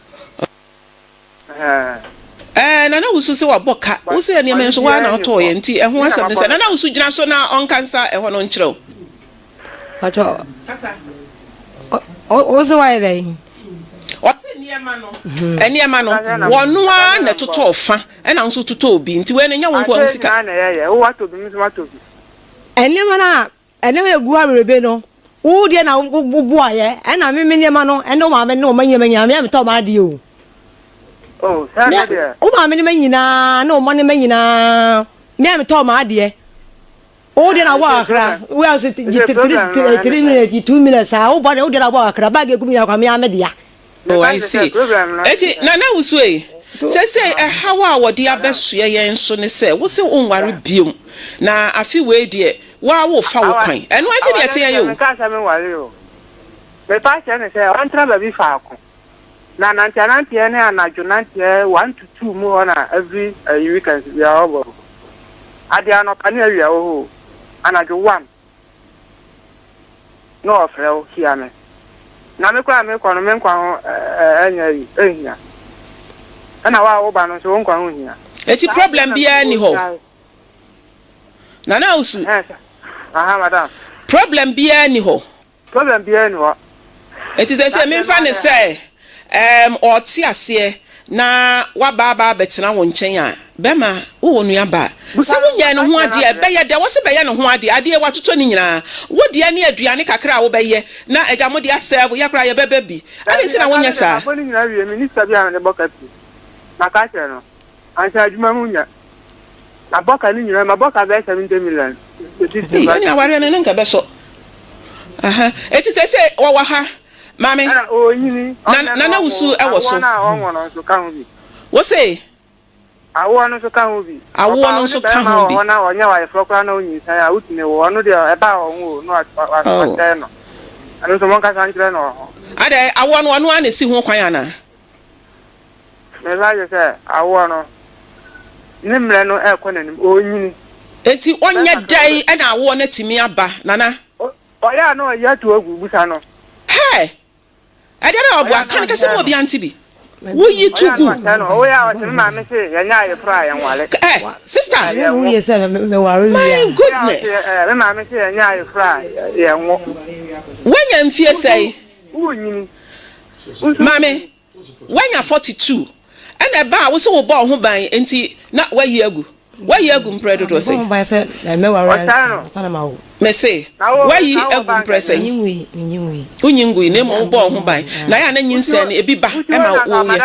Ɛhɛn. Ɛɛ, Nana Wusu sɛ wabɔ ka. Wo sɛ nneɛma Bɔne nso woara biara na nni wotɔeɛ hɔ. nti ɛho Me na asɛm ne mabɔ sɛ no Nana ka. Wusu gyina so na ɔnka nsa ɛhɔ no nkyerɛ wo. Patro. Kasa. Wo se wayɛ dɛn? Ɔse nneɛma no, mhm. nneɛma no, wɔno ara na ɛtotɔɔ fa, ɛna nso totɔɔ bi, nti wei no nyɛ wo nko a wo sika. Nneɛma no a nneɛma egu ha bebrebe no, wo deɛ na woboayɛ, ɛna me me nneɛma no, ɛne wo maame ne wo ma nneɛma nyinaa, me a metɔ ɔma adeɛ o. Oh, wo maame ne ma nyinaa ne wo ma nneɛma nyinaa, me a metɔ ɔma adeɛ. Wo deɛ na wobɔ kakra wo yà sɛ three minutes 2 minutes a wobɔ deɛ wo deɛ na wobɔ kakra bag egu mi nyinaa kwa mi ame dea. Oh I see. Eti Nana Wusu ei, seesei ɛhaw a wɔde abɛsoɛ yɛn so ne sɛ wose wonware biom na afe wei deɛ wo ara worefa wo kwan. Ɛno ara nti na yɛte ha yi o. Awareɛ deɛ menkaa sɛ menware o. Mepa kyerɛ no sɛ ɔntena baabi faako. Na nanteananteɛ ne anadwo nanteɛ one to two mu hɔ na every ɛyi weekends biara ɔbɔ hɔ. Adeɛ anɔpa ne awia wɔ hɔ o, anadwo one na ɔfrɛ wo hyia me. Na me koraa mekɔ no me nkwa ho ɛnyɛ ayi ɛnhia. Ɛna wo a woba no nso wo nkwa ho nhia. Eti problem biara nni hɔ. Nana Owusu. Aha madam. Problem biara nni hɔ. Problem biara nni hɔ. Enti seesei memfa no sɛ ɛɛm ɔrete aseɛ na waba aba abɛtena wo nkyɛn a, bɛrima, wowɔ nua ba a, sɛ wonyɛɛ ne ho adeɛ a, ɛbɛyɛ dɛ? Wɔse bɛyɛ ne ho adeɛ, adeɛ watotɔ ne nyinaa. Wo deɛ ne aduane kakra a wobɛyɛ na agya mode asɛɛvo, yɛ koraa yɛbɛba bi. Adɛn nti na wonyɛ saa? Mabɔ ne nyinaa wie, menni sika biara a mede bɔ ka bio. Maka akyerɛ no. Ansa adwuma mu nya. Mabɔ ka ne nyinaa, mabɔ ka bɛyɛ 70 million. Ei, ɛne awareɛ no ne nka bɛsɔ. Aha, eti sɛ sɛ wɔwɔ ha, maame. Ɛna ɔnyini. Na na na wusu ɛwɔ so. Awoɔ no a ɔnwɔ no nso ka ho bi. Wo se? Awoɔ no nso ka ho bi. Awoɔ no nso ka ho bi. Ɔbaa wo ne bɛrima wɔ hɔ na ɔnyɛ w'ayeforɔ koraa na ɔnyinsɛn a, wotumi wo. Ɔno deɛ ɛba a ɔnwo o, na wasɛe no. Ɛno nso monkasa nkyerɛ no wɔ ho. Adɛn, awoɔ no ɔno ara na esi ho kwan anaa? Mefa yɛ sɛ awoɔ no, ne mmerɛ no rekɔ n'anim, ɔrenyini. Enti ɔnyɛ dɛn na awoɔ no atumi aba, Nana? Ɔyɛ a na ɔyi ato agu, busa no. Hɛ! Ɛdeɛ bɛyɛ ɔboa, ka no kɛse ma obiara nte bi. Woyi to gu. Ɔyɛ a na wasɛe no, ɔyɛ a ɔse me maame se yɛnyɛ ayeforɔ a yɛnware. Ɛ, sister. My goodness. Me maame se yɛnyɛ ayeforɔ a yɛnwo. Woanya mfie sɛn? Wonyini. Maame, woanya 42 ɛna ɛba a wo sɛ wobɔ wo ho ban nti na woayi agu. Woayi agu mprɛ dodoɔ sɛn? Mese, woayi agu mprɛ sɛn? Wonyi ngui na mmom wobɔ wo ho ban. Na yɛ a na nyinsɛn no ebi ba ma woyɛ.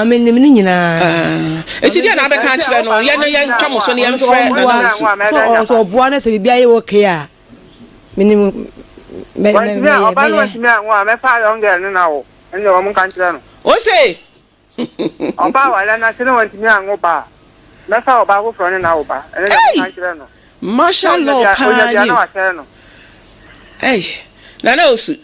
Menim ne nyinaa. Eti deɛ na abɛka akyerɛ no yɛn na yɛntwa mo so na yɛmfrɛ Nana Owusu. Sɛ ɔboa no sɛ biribi ayɛ okay a. Menim mɛ mɛ Wantumi a ɔba no wantumi anwo a mɛfa young girl no na wo ɛnna wɔn nka nkyerɛ no. Ose. Ɔba aware no ase na wantumi anwo ba a mɛfa ɔbaa foforɔ ne no awo ba ɛnna wɔn nka nkyerɛ no. Martial law paa ni o. Ei Nana Osu.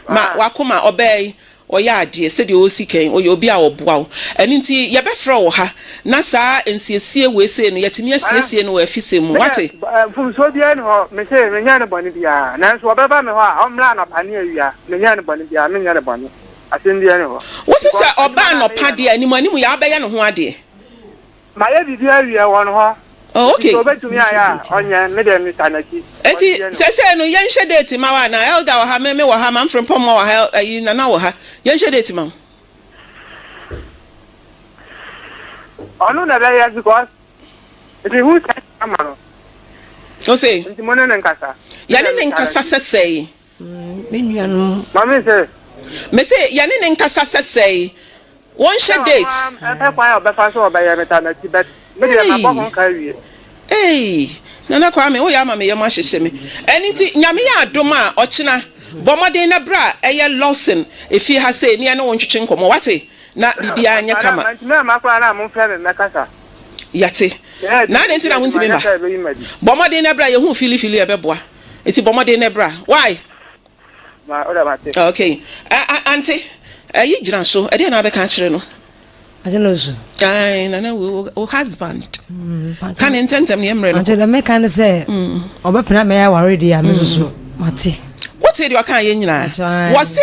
Ma w'akoma, ɔbaa yi, ɔyɛ adeɛ sɛdeɛ ɔresi kan yi, ɔyɛ obi a ɔboa wo. Ɛno nti yɛbɛfrɛ wo ha na saa nsiesie wei sei no yɛatumi asiesie no wɔ afisɛm mu. Woate? Medeɛ, mfomsoɔ biara nni hɔ, mese menyɛɛ no bɔne biara. Nanso ɔbɛba me hɔ a, ɔmmra anɔpa ne awia, menyɛɛ no bɔne biara, menyɛ no bɔne. Asɛm biara nni hɔ. Wose sɛ ɔba anɔpa deɛ, anim anim yɛ a wobɛyɛ ne ho adeɛ? Mayɛ biribi awie wɔ no hɔ. Oh, okay. Nti sɛ obetumi ayɛ a, ɔnyɛ. Me deɛ mesa n'akyi. Enti sɛsɛɛ no yɛnhyɛ date ma wo anaa? Elder wɔ ha, me me wɔ ha, Maame Frimpong wɔ ha, ayi Nana wɔ ha. Yɛnhyɛ date ma wo. Ɔno na ɛbɛyɛ because nti hu sɛ ama no. Ose. Nti mo ne ne nkasa. Yɛne ne nkasa sɛsɛe. Me nuanom. Maame se. Me se yɛne ne nkasa sɛsɛe. Wɔnhyɛ date. Ɛpɛ kwan a ɔbɛfa so ɔbɛyɛ me ta n'akyi but me deɛ mabɔ ho ka awie. Eii Nana Kwame woyɛ ama me yam ahyehye me. Ɛno nti Nyame yɛ adom a ɔkyena bɔ mmɔden na bra ɛyɛ Lawson efie ha sei ne yɛne wo ntwetwe nkɔmmɔ wate na biribiara nyɛ kama. Mantumi amma koraa na momfrɛ me mmɛkasa. Yɛate. Na adɛn nti na wontumi mma? Bɔ mmɔden na bra yɛhu fili fili a ɛbɛboa. Nti bɔ mmɔden na bra. Why? Ma o da ma te. Okay. Ante, ɛyi gyina so. Ɛdeɛ na abɛka akyerɛ no? Ate no so. Ae, nana wo wo husband. Mm, ka ne ntɛntɛm ne mmerɛ no. Ante dɛ meka ne sɛ mm. ɔbɛpena mɛyɛ aware deɛ a me nso so mm. mate. Wote deɛ ɔka yɛ nyinaa. Wɔse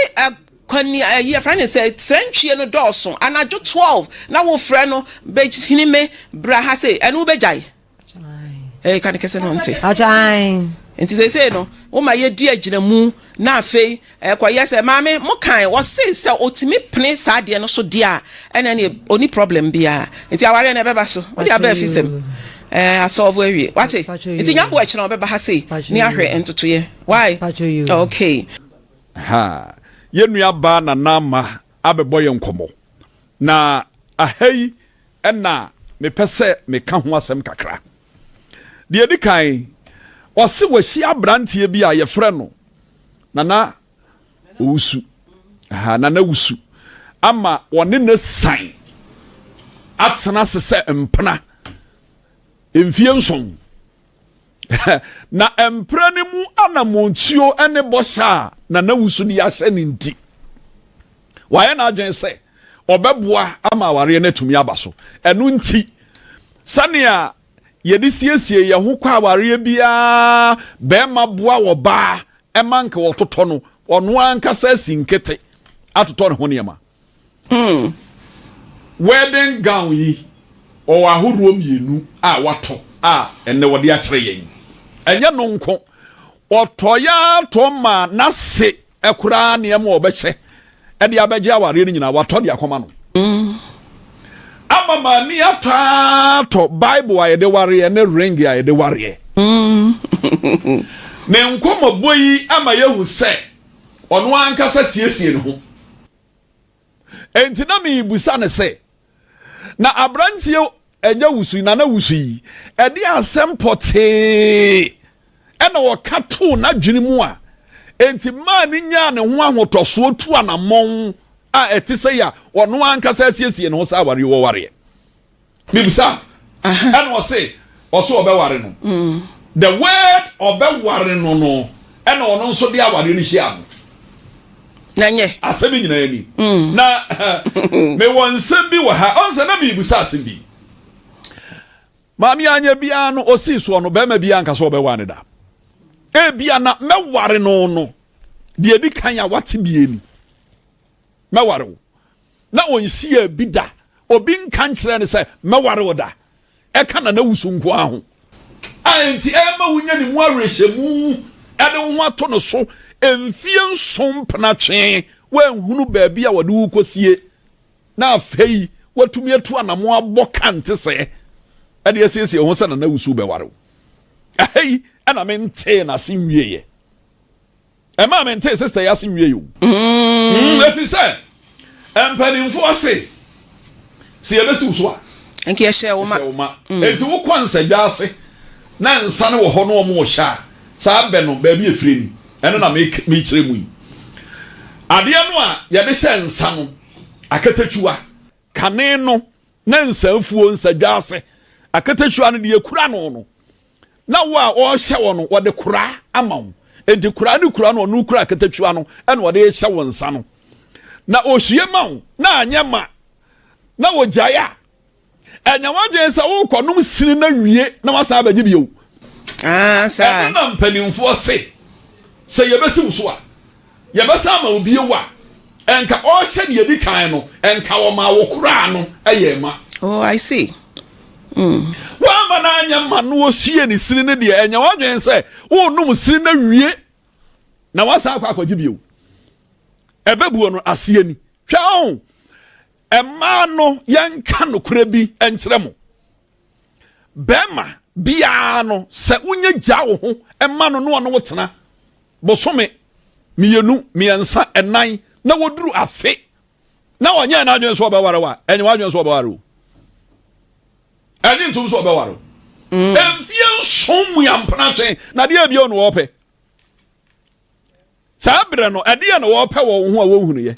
kwani ayi afra ne sɛ sɛntwie no dɔɔso anadwo 12 na wofrɛ no bɛhini me bra ha se ɛno wobɛgyae. Ɛɛ ka ne kɛse no nte. Atwan. Nti seesei no woma yɛdi agyinamu na afei ɛkɔyɛ sɛ maame mo kan wɔse sɛ ɔtumi pene saa adeɛ no so deɛ a ɛna ɛne ɔni problem biara nti awareɛ no ɛbɛba so wode aba afisɛm ɛɛ asɔɔvo awie wate nti nyambo ɛkyena ɔbɛba ha sei ne ahwɛ ntotoyɛ why okay. Ha, yɛn nua baa Nana Ama abɛbɔ yɛn nkɔmmɔ. Na aha yi na mepɛ sɛ meka ho asɛm kakra. Deɛ ɛdi kan, ɔse wahyia aberanteɛ bi a yɛfrɛ no Nana Owusu. Aha, Nana Wusu. Ama wɔne no san atena ase sɛ mpena mfie nson. Na mpena no mu anammɔntuo ne bɔhyɛ a Nana Wusu de ahyɛ no nti, wayɛ n'adwene sɛ ɔbɛboa ama awareɛ no atumi aba so. Ɛno nti, sɛnea yɛde siesie yɛn ho kɔ awareɛ biara, barima boa ɔbaa ma nka ɔtotɔ no, ɔno ankasa asi nkete atotɔ ne ho nneɛma. Hmm. Wedding gown yi, ɔwɔ ahodoɔ mmienu a watɔ a ɛnnɛ wɔde akyerɛ yɛn. Ɛnyɛ no nko, ɔtɔeɛ ara tɔ maa n'ase koraa nneɛma a ɔbɛhyɛ de abɛgye awareɛ no nyinaa, watɔ de akɔma no. Ama m'ani atɔ ara tɔ Bible a yɛde wareɛ ne ring a yɛde wareɛ. Ne nkɔmmɔbɔ yi ama yɛahu sɛ ɔno ankasa siesie ne ho. Enti na merebisa no sɛ, Na aberanteɛ agya wusu yi, nana wusu yi, ɛde asɛm pɔtee ɛna ɔka too n'adwene mu a enti maa ne nyaa ne ho ahotɔsoɔ tu anammɔn a ɛte sɛ yɛ a ɔno ankasa asiesie ne ho sɛ awareɛ wɔwareɛ. Mebisa ɛna ɔse ɔse ɔbɛware no mm. The word ɔbɛware no no ɛna ɔno nso de awareɛ no hyia no. Na nyɛ. Asɛm nyinaa ni. Mm. Na mewɔ nsɛm bi wɔ ha. Ɔnsɛ na mebisa asɛm bi. Maame anyɛ biara no osii soɔ no bɛrima biara nka sɛ ɔbɛware no da. Ebia na mɛware no no deɛ edi kan a wate bie ni. Mɛware wo. Na ɔnhyiaa bi da. Obi nka nkyerɛɛ no sɛ, Mɛware wo da. Ɛka Nana Wusu nko ara ho. A enti ɛrema wunya ne mu awerɛhyɛmu de wo ho ato no so mfeɛ nson mpenatwe, woanhunu baabi a wɔde wo rekɔsie, na afei woatumi atu anammɔn abɔ ka nte sɛɛ de asiesie wo ho sɛ Nana Wusu bɛware wo. Ɛha yi na mentee n'ase nwieeɛ. Ɛmaa me ntee sister yi ase nwie o. Mm, efi sɛ mpanimfoɔ se sɛ yɛbɛsi wo so a. Nka yɛhyɛ wo ma. Yɛhyɛ wo ma. Mm. Enti wokɔ nsadwa ase na nsa no wɔ hɔ na wɔn rehyɛ a, saa bɛ no baabi efiri ni. Ɛno na mekyerɛ mu yi. Adeɛ no a yɛde hyɛ nsa no, akatakyiwa. Kane no, na nsafuo, nsadwaase, akatahyia no deɛ ɛkura no no, na wo a ɔrehyɛ wɔ no, wɔde kora ama wo. Enti kora ne kura no, ɔno kura akatahyia no, ɛna ɔde rehyɛ wo nsa no. Na ɔhwie ma wo, na anyɛ ma, na ɔgyae a, ɛnyɛ w'adwene sɛ worekɔnom sini na wie na wasan abɛgye bio. Ah, saa. Ɛno na mpanimfoɔ se, sɛ yɛbɛsi wo so a, Yɛbɛsan ama wo bio a, ɛnka ɔrehyɛ deɛ ɛdi kan no, ɛnka ɔmaa wo koraa no yɛɛ ma. Oh, I see. Mm. Woamma no anyɛ ma no ɔsie ne sini no deɛ, ɛnyɛ w'adwene sɛ worenom sini no awie na woasan akɔ akɔgye bio. Ɛbɛbuo no aseɛ ni. Hwɛ ɔn, mmaa no yɛnka nokorɛ bi nkyerɛ mo. Bɛrima biara no, sɛ wonya gyaa wo ho ma no na ɔne wo tena bosome mmienu, mmiɛnsa, ɛnan na wɔduru afe na ɔnyɛɛ n'adwene sɛ ɔbɛware wo a, ɛnyɛ w'adwene sɛ ɔbɛware wo. Ɛnye ntom sɛ ɔbɛware wo. Mm. Mfie nson mu yampena twe na deɛ ebio no wɔpɛ. Saa berɛ no, ɛdeɛn na wɔrepɛ wɔ wo ho a wɔnhunuiɛ?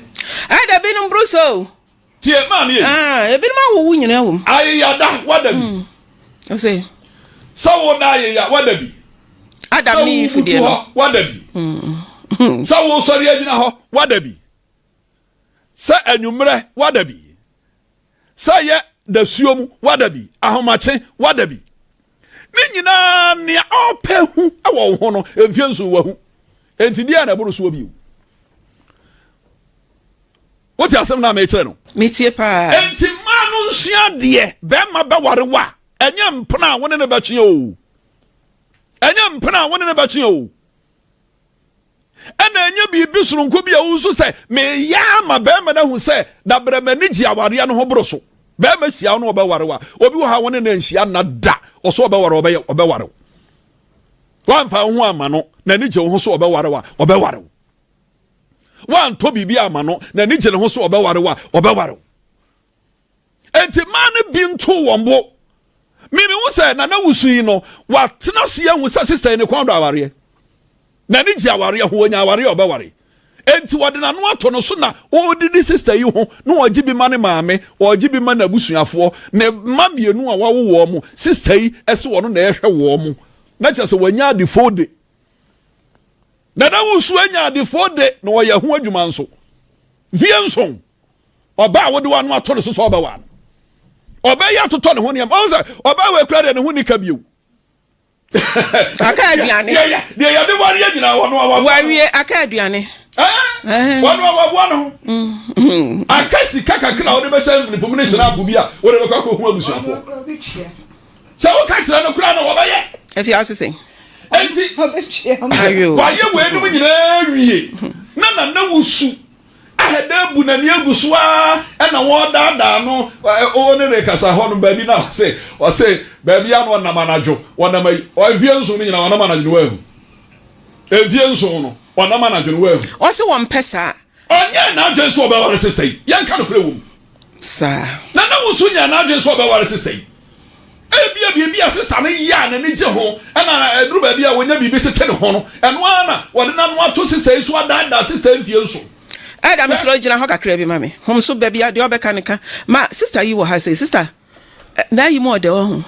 Ɛda binom boro so o. Tie, maame ei. Ah, ebinom awowo nyinaa wom. Ayeyada, woada bi. Mm. Ose. Sɛ woda ayeya, woada bi. Adam ne Eve deɛ no. Sɛ wobutu hɔ, woada bi. Mm. Sɛ wosɔre agyina hɔ, woada bi. Sɛ anwummerɛ, woada bi. Sɛ ɛyɛ dasuo mu, wada bi, ahomakye, wada bi. Ne nyinaa nea ɔpɛ hu wɔ wo ho no, mfie nson wahu. Enti deɛ na ɛboro soɔ bio. Wote asɛm no a mekyerɛ no? Metie paa. Enti mmaa no nsua adeɛ, bɛrima bɛware wo a, ɛnyɛ mpena a wo ne no bɛtwe o. Ɛnyɛ mpena a wo ne no bɛtwe o. Ɛna ɛnyɛ biribi soronko bi a wosu sɛ meyɛ ama bɛrima no ahu sɛ dabrɛ m'ani gye awareɛ no ho boro so. Bɛrima hyia wo na ɔbɛware wo a, obi wɔ ha wo ne no anhyia nna da, ɔso ɔbɛware ɔbɛyɛ ɔbɛware wo. Woamfa wo ho amma no, n'ani gye wo ho so ɔbɛware wo a, ɔbɛware wo. Woantɔ biribi amma no, n'ani gye ne ho so ɔbɛware wo a, ɔbɛware wo. Enti mmaa no bi ntoo wɔn bo. Mimi hu sɛ Nana Wusu yi no, watena ase ahu sɛ sista yi ne kɔn dɔ awareɛ. N'ani gye awareɛ ho, ɔnya awareɛ a ɔbɛware. Enti wɔde n'ano ato no so na ɔredidi sista yi ho na ɔgye bi ma ne maame, ɔgye bi ma n'abusuafoɔ. Ne mma mmienu a wawo wɔn mo, sista yi se ɔno na ɛrehwɛ wɔn mo. Na kyerɛ sɛ wanya adefo de. Nana Wusu anya adefo de na ɔyɛ ho adwuma nso. Mfeɛ nson. Ɔbaa a wode w'ano ato ne so sɛ ɔbɛwaa no. Ɔbaa yi atotɔ ne ho nneɛma. Ɔhu sɛ ɔbaa wei kura deɛ ne ho nni ka bio. Aka aduane. Deɛ yɛde wareɛ nyinaa wɔn a waboa. Wawie aka aduane. Wɔn a waboa ne ho. Mm-hmm. Aka sika kakra a wɔde bɛhyɛ envelope mu ne hyerɛapo bi a wɔde bɛkɔ akɔhu abusuafoɔ. Sɛ woka kyerɛ no koraa na wɔbɛyɛ. Efi ase sɛn. Enti wayɛ weinom nyinaa wie na nana wusu Ahɛda abu n'ani agu so ara na wɔredaadaa no. Wo ne no rekasa hɔ no baabi na ɔse ɔse baabi a na ɔnam anadwo ɔnam ayi mfie nson no nyinaa ɔnam anadwo no wahu mfie nson no ɔnam anadwo no wahu. Ɔse wɔmpɛ saa. Ɔnyɛɛ n'adwene sɛ ɔbɛware sesa yi yɛnka nokorɛ wɔ mu. Saa. Na na wo nso nyaa n'adwene sɛ ɔbɛware sesa yi. Ebia biribi a sesa no yɛ a n'ani gye ho na ɛduru baabi a ɔnya biribi tete ne ho no, ɛno ara na ɔde n'ano ato sesa yi so adaadaa sesa yi mfeɛ nson. Elder, mesrɛ wo gyina hɔ kakra bi ma me. Hom so baabi a deɛ ɔbɛka no ka. Ma sister yi wɔ ha sei. Sister, N'ayi mu ɔdɛ ɔho.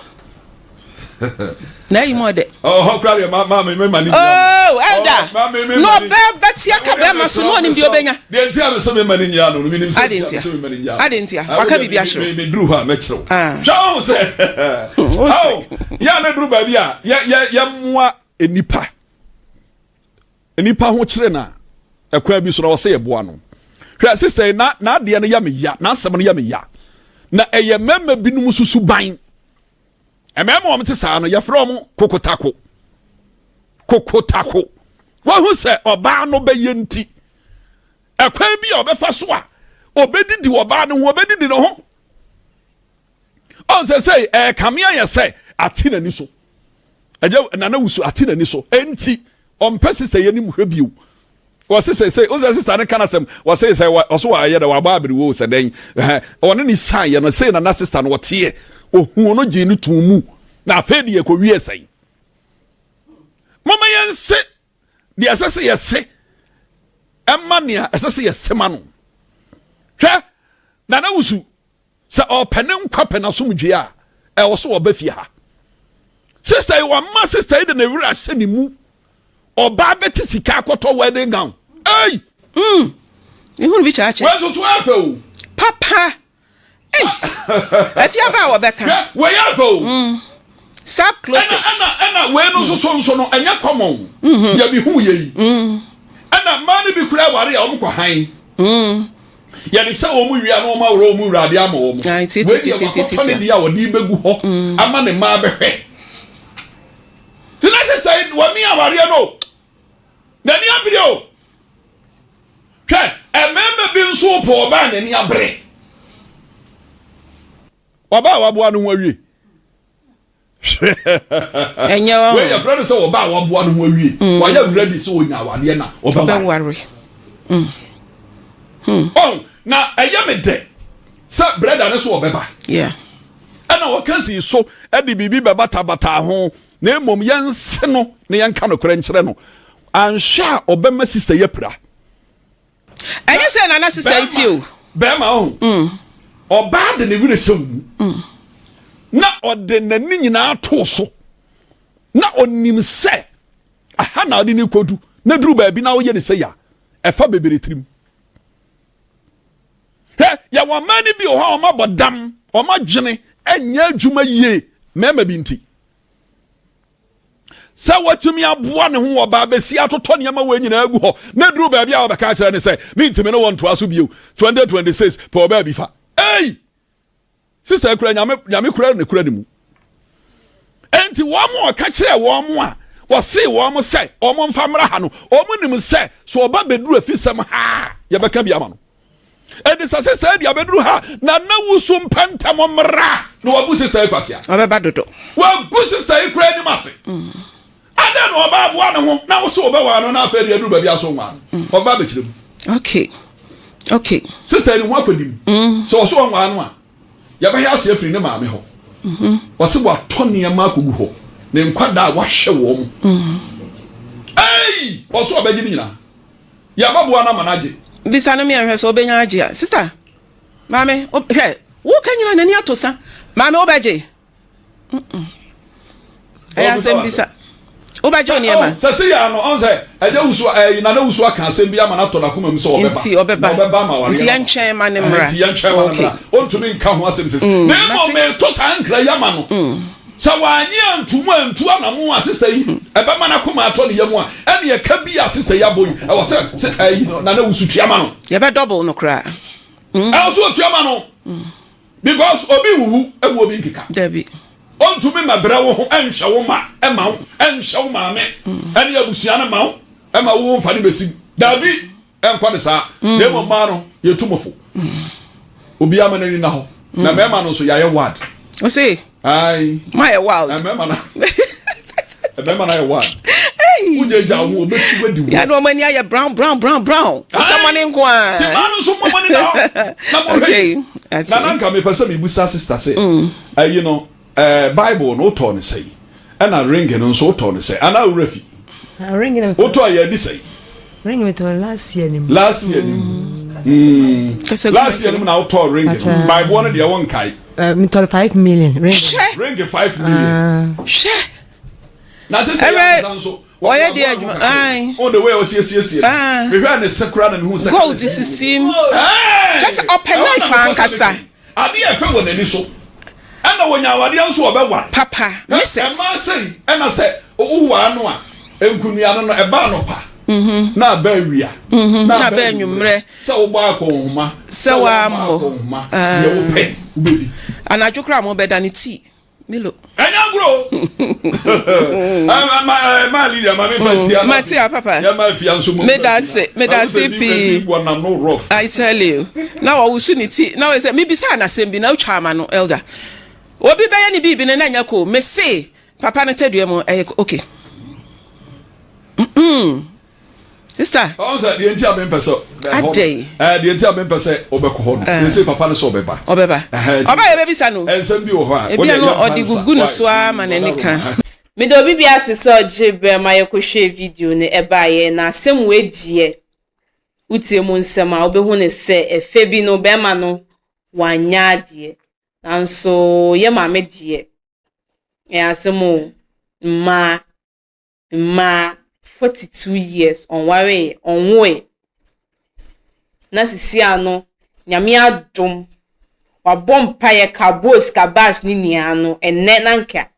N'ayi mu ɔdɛ. Ɔhɔ kura deɛ ma ma mi ma ni. Oh, elder. Na ɔbɛ bɛti aka bɛrima so na ɔnim deɛ ɔbɛnya. Deɛ nti a mi sɛ mi ma ni nyia no, mi nim sɛ nti a mi sɛ mi ma ni nyia. Adi nti a, waka biribi akyerɛ. Mi duru hɔ a mɛkyerɛw. Hwɛ ɔho sɛ, ɔho yɛ a na duru baabi a yɛ yɛ yɛ mmoa nipa. Nnipa ho kyere no a, ɛkwan bi so na ɔsɛ yɛboa no. Hwɛ, sista yi, na n'adeɛ no yɛ me ya, n'asɛm no yɛ me ya. Na ɛyɛ mmarima binom nso suban. Mmarima wɔn te saa no, yɛfrɛ wɔn kokotako. Kokotako. Wahu sɛ ɔbaa no bɛyɛ nti, ɛkwan bi a ɔbɛfa so a, ɔbɛdidi ɔbaa no ho, ɔbɛdidi ne ho. Ɔn sɛ sɛ ɛkame ayɛ sɛ ate n'ani so. Ɛgya Nana Wusu ate n'ani so. Enti ɔmpɛ sista yi anim hwɛ bio. Wɔse sɛ sɛ ɔsɛ sista no ka n'asɛm wɔse sɛ ɔso ayɛ dɛ wabɔ aberewo sɛ dɛn ɔne ne san yɛ no sɛ nana sista no ɔteɛ ohun no gyee no tuu mu na afei deɛ ɛkɔwie sɛn. Mama yɛnse deɛ ɛsɛ sɛ yɛse ɛma nea ɛsɛ sɛ yɛse ma no. Hwɛ Nana Wusu Sɛ ɔpɛ ne nkwa pɛ n'asomdwoe a, ɛwɔ so ɔba fie ha. Sista yi wama sista yi de ne werɛ ahyɛ ne mu. Ɔbaa bɛte sika akɔtɔ wedding gown. Ei! Mm. Ehunu bi kyaakyɛ. Wei nso so ɛfɛ o. Papa. Ei. Afi aba a wɔbɛka. Hwɛ, wei ɛfɛ o. Mm. Sub closet. Ɛna ɛna ɛna wei no nso so nso no ɛnyɛ common. Mm-hmm. Deɛ bi hu yɛ yi. Mm. Ɛna mmaa no bi kura aware a wɔn kɔ han. Mm. Yɛde hyɛ wɔn wie a na wɔn aworɔ wɔn wura adeɛ ama wɔn. Wei deɛ wakɔtɔ ne deɛ a wɔde bɛgu hɔ mm. ama ne mma abɛhwɛ. Te na sista yi wɔne awareɛ no n'ani abere o. Hwɛ mmarima bi nso pɔ ɔbaa n'ani abere. Ɔbaa waboa ne ho awie. Ɛnyɛ wɔn. Wei yɛfrɛ no sɛ ɔbaa a waboa ne ho awie. Mm. Wayɛ ready sɛ ɔnya awadeɛ na ɔbɛware. Mm. Hmm. Oh, na ɛyɛ me dɛ sɛ brɛda no so ɔbɛba. Yeah. Ɛna ɔka sii so de biribi bɛbatabataa ho na mmom yɛnse no na yɛnka nokorɛ nkyerɛ no. Anhwɛ a ɔbɛma sista yi apira. Ɛnyɛ sɛ nana sista yi ti o. Bɛrima ɔho. Mm. Ɔbaa de ne werɛ hyɛ wo mu. Mm. Na ɔde n'ani nyinaa too so. Na ɔnim sɛ aha na ɔde ne kɔdu na duru baabi na woyɛ ne sɛ ya ɛfa bebree tirim. Hwɛ, yɛwɔ mmaa no bi wɔ hɔ a wɔabɔ dam, wɔn adwene nyɛ adwuma yie mmarima bi nti. Sɛ watumi aboa ne ho wɔ baa bɛsi atotɔ nneɛma wɔ nyinaa agu hɔ na duru baabi a wɔbɛka akyerɛ ne sɛ mentumi ne wɔ ntoa so bio 2026 pɛ ɔbaa bi fa. Ei! Sista kura nyame nyame kura ne kura ne mu. Enti wɔn a ɔka kyerɛ wɔn a Wɔsee wɔn sɛ wɔn mfa mmra ha no, wɔn nim sɛ sɛ ɔba bɛduru afisɛm ha a, yɛbɛka bi ama no. Enti sɛ sista yi de abɛduru ha na na wusu mpɛ ntɛm mmra na wabu sista yi kwasea. Ɔbɛba dodo. Wagu sista yi koraa anim ase. Adɛn na ɔba aboa ne ho na wo so wobɛwaa no na afei deɛ aduru baabi a so nwaa no. Ɔba abɛkyerɛ mu. Okay. Okay. Sista yi ne ho akɔdim. Sɛ ɔso ɔnwaa no a, yɛbɛhɛ ase afiri ne maame hɔ. Ɔse watɔ nneɛma akɔgu hɔ. Ne nkwadaa a wahwɛ wɔn. Ei! Ɔso ɔbɛgye ne nyinaa. Yɛbɛboa no ama no agye. Bisa no meɛnhwɛ sɛ ɔbɛnya agye a. Sister, maame, hwɛ, woka nyina n'ani ato sa. Maame, wobɛgye? Ɛyɛ asɛm bisa. Wobɛgye wo nneɛma? Sɛ sɛ yɛ ano, ɔn sɛ ɛgya wusu ɛyi nana wusu aka asɛm bi ama no atɔ n'akoma mu sɛ ɔbɛba. Nti ɔbɛba. Na ɔbɛba ama awareɛ Nti yɛntwɛn ma ne mmra. Nti yɛntwɛn ma ne mmra. Ɔntumi nka ho asɛm sisi. Na mmom meto saa nkra yi ama no. Sɛ wannye anto mu antu anamon a sesa yi ɛbɛma n'akoma atɔ ne yam a, ɛne ɛka bi a sesa yi abɔ yi, ɛwɔ sɛ sɛ ɛyi no Nana Wusu tua ma no. Yɛbɛ double no koraa. Ɛwɔ sɛ otua ma no because obi nwuwu ɛmu obi nkeka. Dabi. Ontumi mmɛbrɛ wo ho ɛnhwɛ wo ma ɛma wo ɛnhwɛ wo maame ɛne abusua no ma wo ɛma wo nfa ne bɛsim. Dabi. Ɛnkɔ ne saa. Na mmom mmaa no, yɛtu mo fo. Obiara ma n'ani nna hɔ. Na mmarima no nso, yɛayɛ wad. Ɔse, Ae. Moayɛ wild. Mmarima no, mmarima no ayɛ wad. Wogya gya wo ho, wɔbɛtu wadi wo. Yɛde wɔn ani ayɛ brown brown brown brown. Ɔsɛ mo nko ara. Ti mmaa no nso mo ani na hɔ. Na mo hwɛ yi. Na na nka mepɛ sɛ mebusa sista sɛ, ayi no, Ɛɛ Bible no wotɔɔ no sɛn? Ɛna ring no nso wotɔɔ no sɛn? Anaa wo werɛ fi? Ah, ring no metɔɔ. Wotɔɔ yɛ adi sɛn? Ring metɔɔ last year ni mu. Last year ni mu. Mm. Last year ni mu na wotɔɔ ring no. Bible no deɛ wonkae. Uh, metɔɔ 5 million ring. Hwɛ. Ring 5 million. Ah. Hwɛ. Na sista yɛ ankasa nso. Ɔyɛ deɛ adwuma ae. Oh the way ɔsiesiesie no. Mehwɛ ne se koraa na mehu sɛ. Gold sisi mu. Kyɛ sɛ ɔpɛ life ankasa. Adeɛ a ɛfɛ wɔ n'ani so. Ɛna wɔnya awadeɛ nso ɔbɛware. Papa, Mrs. Mmaa sei ɛna sɛ wowaa no a, nkunua no no ɛba anɔpa, na aba awia, na aba anwummerɛ. Sɛ wobɔ akɔnhoma, sɛ woammɔ akɔnhoma, deɛ wopɛ wobɛdi. Anadwo koraa mobɛda no tea. Milo. Ɛnyɛ agorɔ o. Ma Lydia ma mefa nsia. Mate a papa. Yɛ ma afia nso mu. Meda ase, meda ase pii. I tell you. Na wɔwoso ne ti. Na wɔyɛ sɛ mebisa no asɛm bi na wotwa ama no elder. Obi bɛyɛ ne biribi no na ɛnyɛ ko. Mese papa no tadua mu ɛyɛ okay. Mm. Sister. Ɔn sɛ deɛ nti a mempɛ sɛ. Adɛn. Ɛɛ deɛ nti a mempɛ sɛ ɔbɛkɔ hɔ no. Ɛɛ sɛ papa no sɛ ɔbɛba. Ɔbɛba. Ɔba yɛ bɛbisa no. Nsɛm bi wɔ hɔ a. Ebia no ɔde gugu no so ara ma n'ani ka. Meda obi bi ase sɛ ɔgyee berɛ ma yɛkɔhwɛɛ video no ɛbaeɛ na asɛm wei deɛ wotie mu nsɛm a wobɛhu no sɛ ɛfɛ bi no bɛrima no wanyɛ adeɛ nanso yɛ maame deɛ ɛyɛ asɛm o mmaa mmaa 42 years ɔnwareeɛ ɔnwoeɛ na sisi ano Nyame adom wabɔ mpaeɛ kabos kabash ne nyinaa no ɛnɛ na nka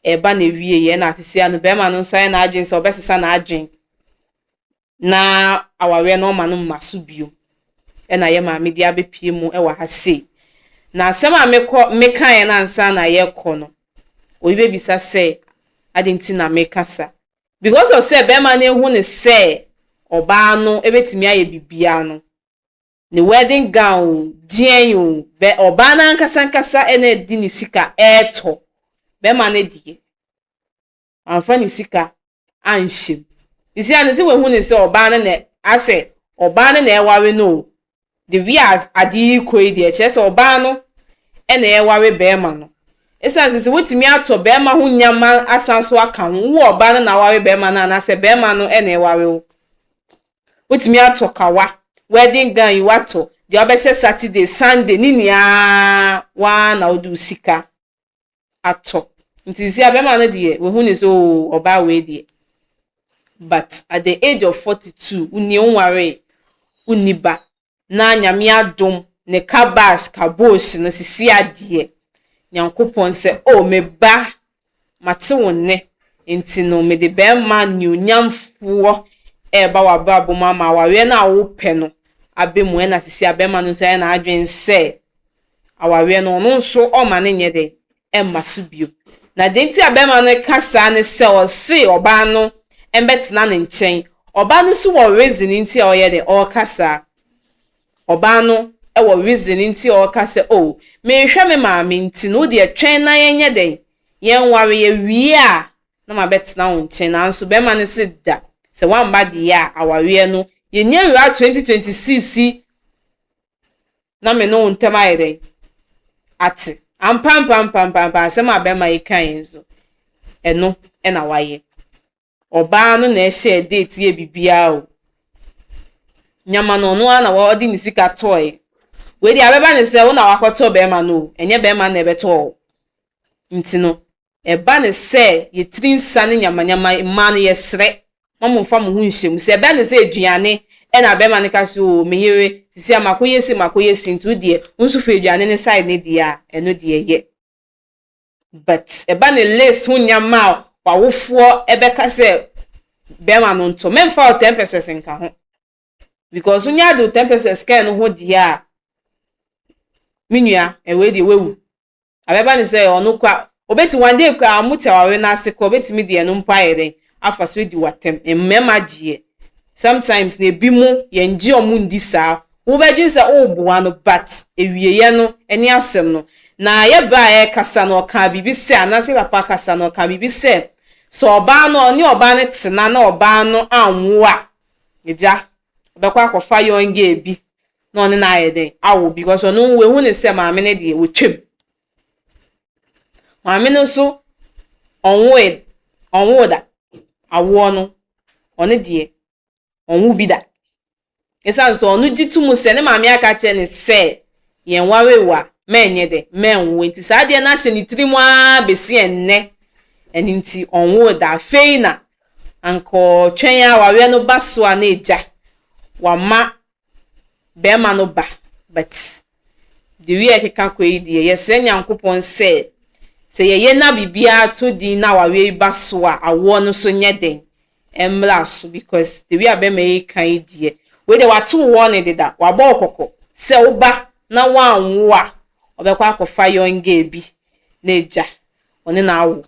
ɛreba na ewieɛ na sisi ano bɛrima no nso ayɛ n'adwene sɛ ɔbɛsesa n'adwene na awareɛ no ɔma no mma so bio ɛna yɛ maame de abɛpie mu ɛwɔ ha sei. Na asɛm a mekɔ mekaeɛ no ansa na yɛrekɔ no, obi bɛbisa sɛ adɛn nti na meka sa. Because of sɛ bɛrima no ehu ne sɛ ɔbaa no ebɛtumi ayɛ biribiara no, ne wedding gown o, deɛn o, bɛ ɔbaa no ankasa ankasa ɛna ɛde ne sika ɛɛtɔ. Bɛrima no deɛ, wamfa ne sika anhyɛ mu. Sisi a no sɛ wahu ne sɛ ɔbaa no na asɛ ɔbaa no na ɛware no o. The way a ade yi kɔ yi deɛ kyerɛ sɛ ɔbaa no ɛna ɛware bɛrima no. Esiane sɛ sɛ wotumi atɔ bɛrima ho nneɛma asan so aka ho, wo ɔbaa no na aware bɛrima no anaasɛ bɛrima no ɛna ɛware wo. Wotumi atɔ kawa, wedding gown yi watɔ, deɛ wabɛhyɛ Saturday, Sunday ne nyinaa waa na wode wo sika atɔ. Nti sisi a bɛrima no deɛ wahu ne sɛ oo ɔbaa wei deɛ. But at the age of 42, wonni wonwaree, wonni ba, na Nyame adom ne kabash kaboosh no sisi adeɛ. Nyankopɔn sɛ oh me ba, mate wo nne, nti no mede bɛrima nuonyamfoɔ ɛreba w'abrabɔ mu ama awareɛ no a wopɛ no aba mu. Ɛna sisi a bɛrima no nso ayɛ n'adwene sɛ awareɛ no ɔno nso ɔmma no nyɛ dɛ ɛmma so bio. Na deɛ nti a bɛrima no ka saa ne sɛ ɔse ɔbaa no mbɛtena ne nkyɛn. Ɔbaa no nso wɔ reason nti a ɔyɛ dɛ ɔreka saa. Ɔbaa no wɔ reason nti a ɔreka sɛ, oh, mehwɛ me maame nti no, wo deɛ twɛn na yɛnyɛ dɛn, yɛnware, yɛwie a na mabɛtena wo nkyɛn. Nanso bɛrima no se da, sɛ woamba deɛ a, awareɛ no yɛnyɛ wura 2026 yi na me ne wo ntam ayɛ dɛn ate. Ampa ampa ampa ampa ampa, asɛm a bɛrima yi kae nso, ɛno ɛna wayɛ. Ɔbaa no na ɛhyɛɛ date yɛ biribiara o. Nyama no, ɔno ara na ɔde ne sika tɔɔe. Wei deɛ, abɛba ne sɛ wo na wakɔtɔ bɛrima no o, ɛnyɛ bɛrima na ɛbɛtɔɔ o. Nti no, ɛba ne sɛ yɛtiri nsa ne nyamanyama, mmaa no, yɛsrɛ ma mo mfa mo ho nhyɛ mu. Sɛ ɛba ne sɛ aduane ɛna bɛrima no ka so, o me yere, sisi a makɔyɛ si, makɔyɛ si, nti wo deɛ, wo nso fa aduane ne side ne deɛ a, ɛno deɛ yɛ. But ɛba ne list ho nyama a w'awofoɔ ɛbɛka sɛ bɛrima no ntɔ, mɛmfa wo 10 pesewas nka ho, because wonya de wo 10 pesewas kaa no ho deɛ a, me nua, ɛwei deɛ wawu. Abɛba ne sɛ ɔno kwa obeti one day koraa mo te aware n'ase kɔ, obetumi deɛ no mpo ayɛ dɛn afa so edi w'atɛm. Mmarima deɛ, sometimes na ebi mo yɛn gye ɔmo ndi saa. Wobɛgye sɛ ɔɔboa no, but ewieɛ no ɛne asɛm no na yɛ bra a ɛrekasa no, ɔka biribi sɛ, anaasɛ papa kasa no, ɔka biribi sɛ ɔbaa no, ɔne ɔbaa no tena na ɔbaa no anwo a, egya ɔbɛkɔ akɔfa young girl bi na ɔne no ayɛ dɛn awo, because ɔno wehu ne sɛ maame no deɛ wɔtwam, maame no nso ɔnwoe, ɔnwoo da. Awoɔ no, ɔno deɛ ɔnwo bi da, ɛsiane sɛ ɔno gye to mu sɛ ne maame aka kyerɛ ne sɛ yɛn ware wa mɛnyɛ dɛ mɛnwo, nti saa adeɛ no ahyɛ ne tirim ara bɛsi ɛnnɛ. Ɛno nti ɔnwoo da. Afei na anka ɔtwɛn a awareɛ no ba so a, na egya wama bɛrima no ba. But de wi a ɛkeka kɔ yi deɛ, yɛsrɛ Nyankopɔn sɛ yɛyɛ na biribiara to din na awareɛ yi ba so a, awoɔ no so nyɛ den mmra so, because de wi a bɛrima yi ka yi deɛ, wei deɛ wato wɔ ne deda, wabɔ wo kɔkɔ sɛ woba na wanwo a, ɔbɛkɔ akɔfa young girl bi na egya ɔne na awo.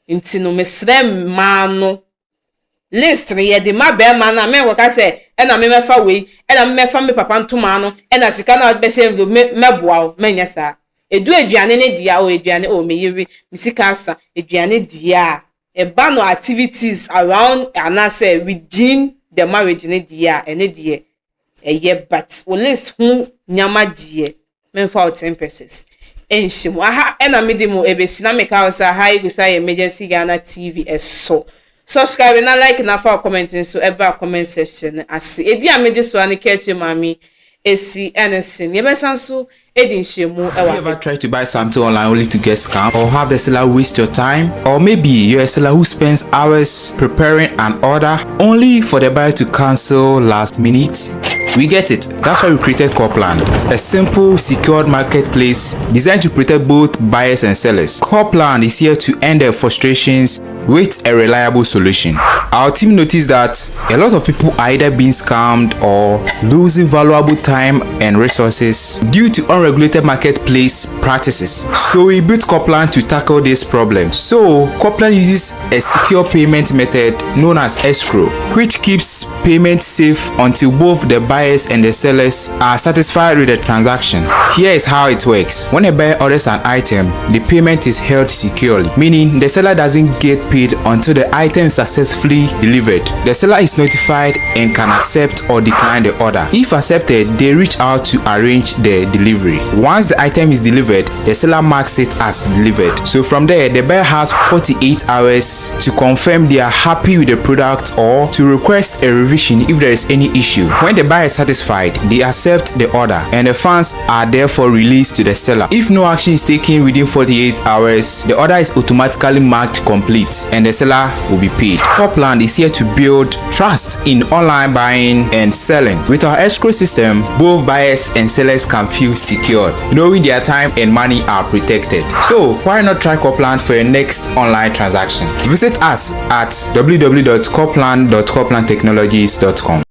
Nti no, mesrɛ mmaa no, list no yɛde ma bɛrima no a, mɛnkɔka sɛ ɛna memɛfa wei, ɛna memɛfa me papa ntoma no, ɛna sika no a wɔde bɛhyɛ envelope, me mɛboa wo. Mɛnyɛ saa. Edu aduane ne deɛ, o aduane, o me yere, me sika asa, aduane deɛ a, ɛba no activities around anaasɛ within the marriage ne deɛ a, ɛne deɛ ɛyɛ. But wo list ho nyama deɛ, mɛmfa wo 10 pesewas ɛnhyɛ mu. Aha ɛna mede mu ebesi na meka wo sɛ aha yi gu so ayɛ Emergency Ghana TV. Ɛso subscribe na like na fa comment nso ɛba comment section no ase. Edi a megye so a ne kɛkyɛ maame esi ɛne sin, yɛbɛsan so edi nhyiamu ɛwɔ. Have you ever tried to buy something online only to get scammed or have the seller waste your time? Or maybe you're a seller who spends hours preparing an order only for the buyer to cancel last minute? We get it. That's why we created Copland, a simple, secured marketplace designed to protect both buyers and sellers. Copland is here to end their frustrations with a reliable solution. Our team noticed that a lot of people are either being scammed or losing valuable time and resources due to unregulated marketplace practices. So we built Copland to tackle this problem. So Copland uses a secure payment method known as escrow, which keeps payment safe until both the buyers and the sellers are satisfied with the transaction. Here is how it works. When a buyer orders an item, the payment is held securely, meaning the seller doesn't get paid until the item is successfully delivered. The seller is notified and can accept or decline the order. If accepted, they reach out to arrange the delivery. Once the item is delivered, the seller marks it as delivered. So from there, the buyer has 48 hours to confirm they are happy with the product or to request a revision if there is any issue. When the buyer is satisfied, they accept the order and the funds are therefore released to the seller. If no action is taken within 48 hours, the order is automatically marked complete and the seller will be paid. Copland is here to build trust in online buying and selling. With our escrow system, both buyers and sellers can feel secure, knowing their time and money are protected. So why not try Copland for your next online transaction? Visit us at www.copland.coplandtechnologies.com.